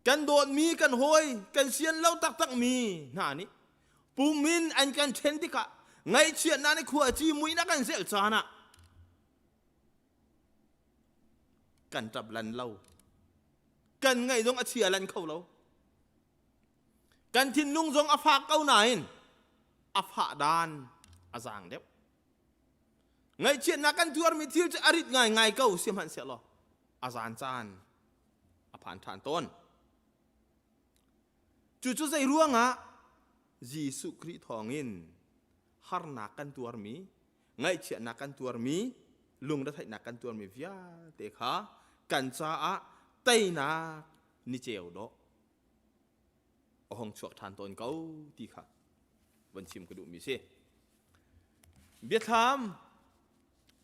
Kan dawtmi kan hawi kan sian lo taktakmi hna nih pum in an kan ṭhen tikah ngaihchiatnak nih khua ci muihnak kan zelh caan ah kan ṭap lan lo. Kan ngaih zong a chia lan kho lo. Kan thinlung zong a fak ko nain a fah dan a zaang deuh. Ngaihchiatnak kan tuarmi thil cu a rit ngaingai ko sihmanhsehlaw a zan caan a phan ṭhan tawn. Cucu zei ruangah Jesuh Khrih thawngin harnak kan tuarmi, ngaihchiatnak kan tuarmi, lungretheihnak kan tuarmi vialte kha kan caah teinak ni ceu dawh a hung chuak ṭhan tawn ko ti kha von chim ka duhmi si. Biathlam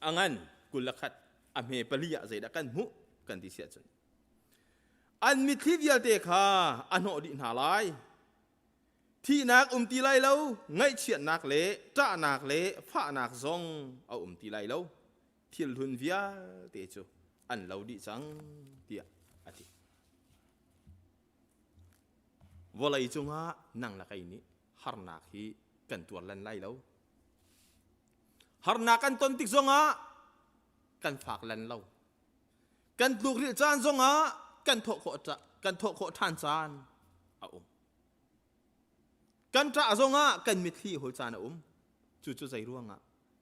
a ngan 21 a hme pali ah zeidah kan hmuh kan ti si ahcun an mitthli vialte kha a hnawh dih hna lai. Thihnak um ti lai lo, ngaihchiatnak le ṭahnak le fahnak zong a um ti lai lo. Thil hlun vialte cu an lo dih cang tiah a ti. Vawlei cungah nang le kei nih harnak hi kan tuar lan lai lo. Harnak kan ton tik zongah kan fak lan lo. Kan tlukrilh caan zongah kan thawh khawh kan thawh khawh ṭhan caan a um. Kan ṭah zongah kan mitthli hol caan a um. Cucu zei ruangah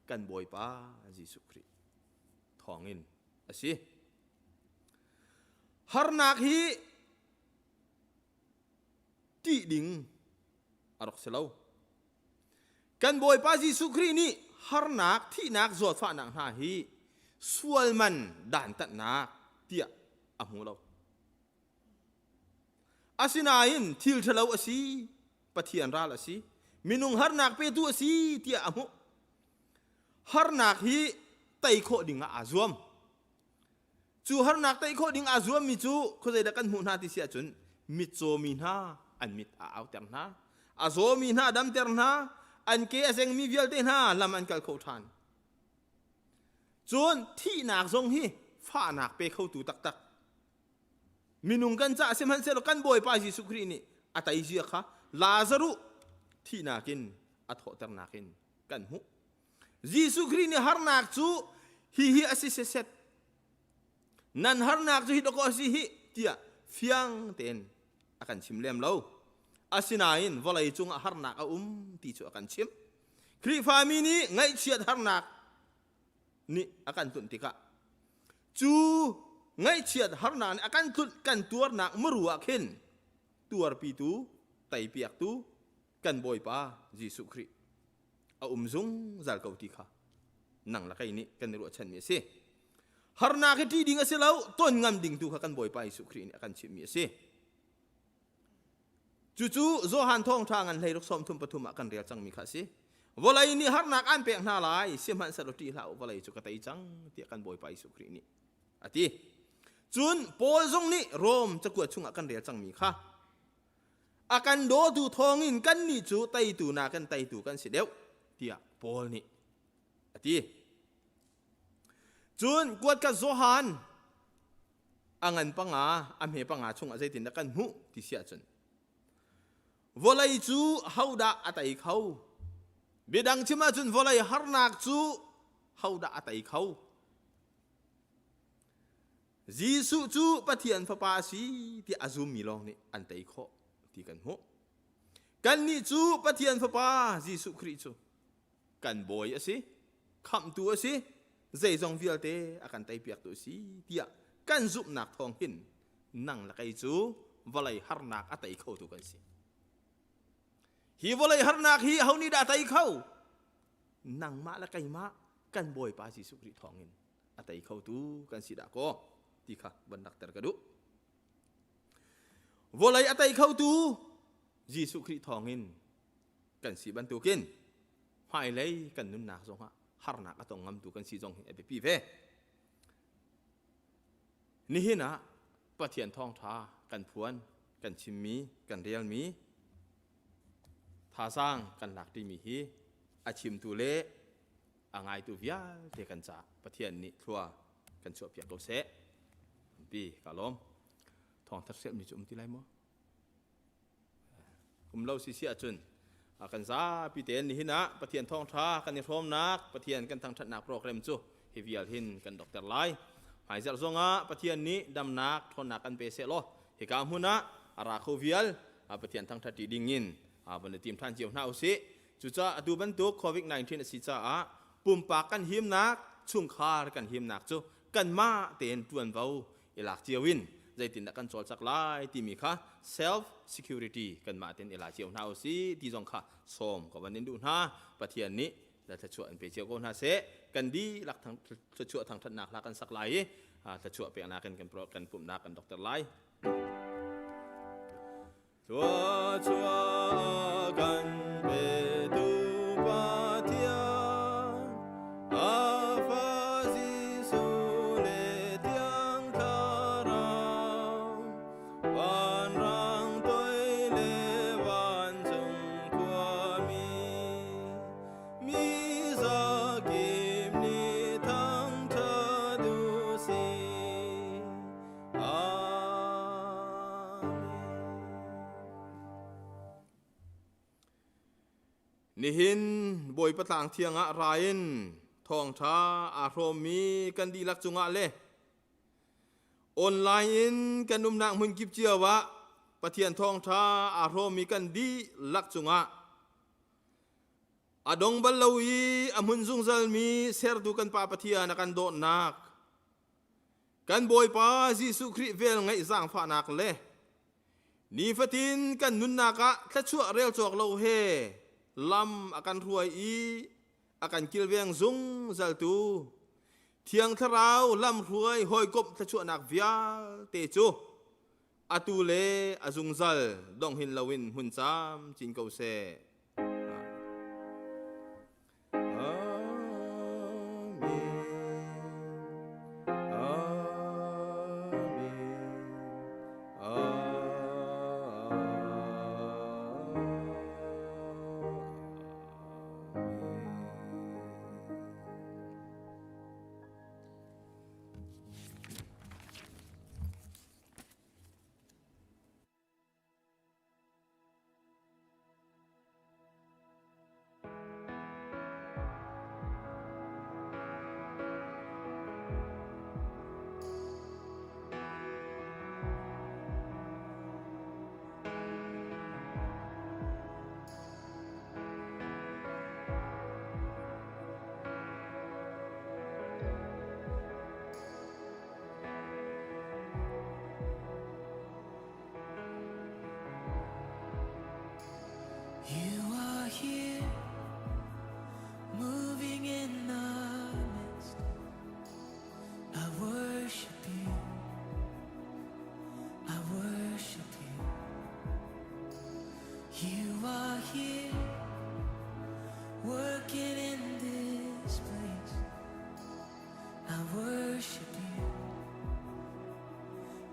kan Bawipa Jesuh Khrih thawngin a si. Harnak hi ṭih ding a rak si lo. Kan Bawipa Jesuh Khrih nih harnak, thihnak, zawtfahnak hna hi sual man dantatnak tiah a hmu lo. Asinain thil ṭhalo a si, Pathian ral a si, minung harnak petu a si tiah a hmuh. Harnak hi tei khawh ding ah aa zuam. Cu harnak tei khawh ding aa zuammi cu khuazeidah kan hmuh hna ti si ahcun mitcawmi hna an mit a auter hna, a zawmi hna a damter hna, an ke a zengmi vialte hna lam an kal kho ṭhan. Cun thihnak zong hi fahnak pe khotu taktak minung kan caah sihmanhsehlaw kan Bawipa Jesuh Khrih nih a teizia kha Lazaruh thihnak in a thawhternak in kan hmuh. Jesuh Khrih nih harnak cu hihi a si set nan harnak cu hi dawkaw a si hi tiah fiang tein a kan chim lem lo. Asinain vawlei cungah harnak a um ti cu a kan chimh. Khrihfami nih ngaihchiat harnak nih a kan tunh tikah cu ngaihchiat harnak nih a kan tlunh kan tuarnak muru ah khin tuarpitu teipiaktu kan Bawipa Jesuh Khrih a um zungzal ko ti kha nang le kei nih kan i ruahchanmi a si. Harnak hi ṭih ding a si lo, ton ngam ding tu kha kan Bawipa Jesuh Khrih nih a kan chimhmi a si. Cucu Johan thawngṭha ngan hlei ruk sawm thum pathum ah kan rel cangmi kha a si. Vawlei nih harnak an pek hna lai, sihmanhsehlaw ṭih hlah u, vawlei cu ka tei cang tiah kan Bawipa Jesuh Khrih nih a ti. Cun Paul zong nih Rom cakuat chungah kan rel cangmi kha a kan dawtu thawngin kannih cu teitu nakin teitu kan si deuh tiah Paul nih a ti. Cun kuat kha Johan a ngan panga a hme panga chungah zeitindah kan hmuh ti si ahcun vawlei cu hodah a tei kho biadang chim ahcun vawlei harnak cu hodah a tei kho Jesuh cu Pathian Fapa a si tiah a zummi lawng nih an tei khawh ti kan hmuh. Kannih cu Pathian Fapa Jesuh Khrih cu kan bawi a si, khamhtu a si, zeizong vialte a kan teipiaktu a si tiah kan zumhnak thawng hin nang le kei cu vawlei harnak a tei khotu kan si. Hi vawlei harnak hi ho nih dah a tei kho? Nangmah le keimah kan Bawipa Jesuh Khrih thawngin a tei khotu kan si dah kaw ti kha van lakter ka duh. Vawlei a tei khotu Jesuh Khrih thawngin kan si bantukin hmailei kan nunnak zongah harnak a tong ngamtu kan si zong hi a biapi ve. Nihin ah Pathian thawngṭha kan phuan, kan chimmi, kan relmi, thazaang kan lak ṭimi hi a chimtu le a ngaitu vialte kan caah Pathian nih thlua kan chuahpiak ko seh. Pi ka lawm. Thawngthat hrialmi cu um ti lai maw? Um lo si si ahcun kan zapi tein nihin ah Pathian thawngṭha kan i hrawmnak, Pathian kan thangṭhatnak program cu hi vial hin kan dokter lai. Hmaizarh zongah Pathian nih damnak ṭhawnnak kan pe seh law hika hmun ah a ra kho vial Pathian thangṭhat ṭi ding in van i tim ṭhan cio hna usih. Cucaah atu bantuk COVID-19 a si caah pumpak kan himnak, chungkhar kan himnak cu kanmah tein ṭuanvo i lak cio in zeitindah kan cawlcak lai timi kha self security kanmah tein i la cio hna usih ti zong kha sawm ka van in duh hna. Pathian nih thluachuah in pe cio ko hna seh. Kan dihlak thluachuah thangṭhatnak hla kan sak lai i thluachuah peknak in kan pumhnak kan dokter lai. Thluachuah kan petu Pathian, a Fa Jesuh le Thiang Thlarau, vanrang toi le vancung khuami, mi zakip nih thangṭhat u sih. Nihin Bawipa tlang thiang ah ra in thawngṭha aa hrawmmi kan dihlak cungah le online in kan umnak hmun kip cio ah Pathian thawngṭha aa hrawmmi kan dihlak cungah a dong bal lo i a hmun zungzalmi sertu kan Pa Pathian a kan dawtnak Kan Bawipa Jesuh Khrih vel ngaih zaangfahnak le nifatin kan nunnak ah thluachuah rel cawk lo he lam a kan hruai i a kan kilveng zungzaltu Thiang Thlarau lamhruai hawikomh thluachuahnak vialte cu atu le a zungzal dong hin loin hmun camcin ko seh. You are here, moving in our midst. I worship you. I worship you. You are here, working in this place. I worship you.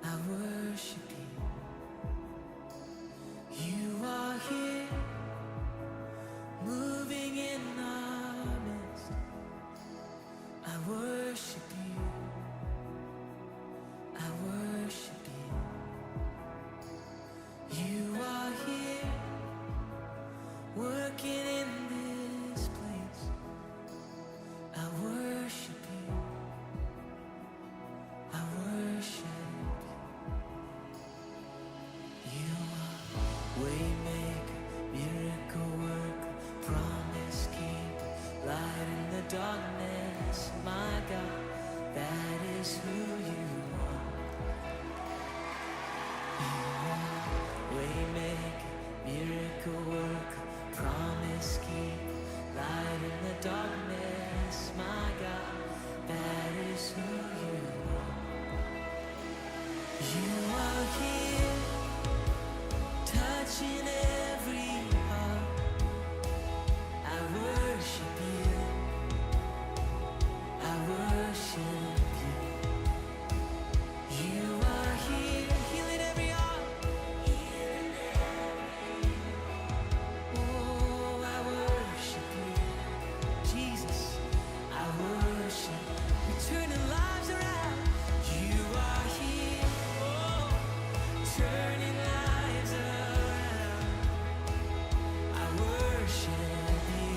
I worship you. You are here, moving in our midst. I worship you.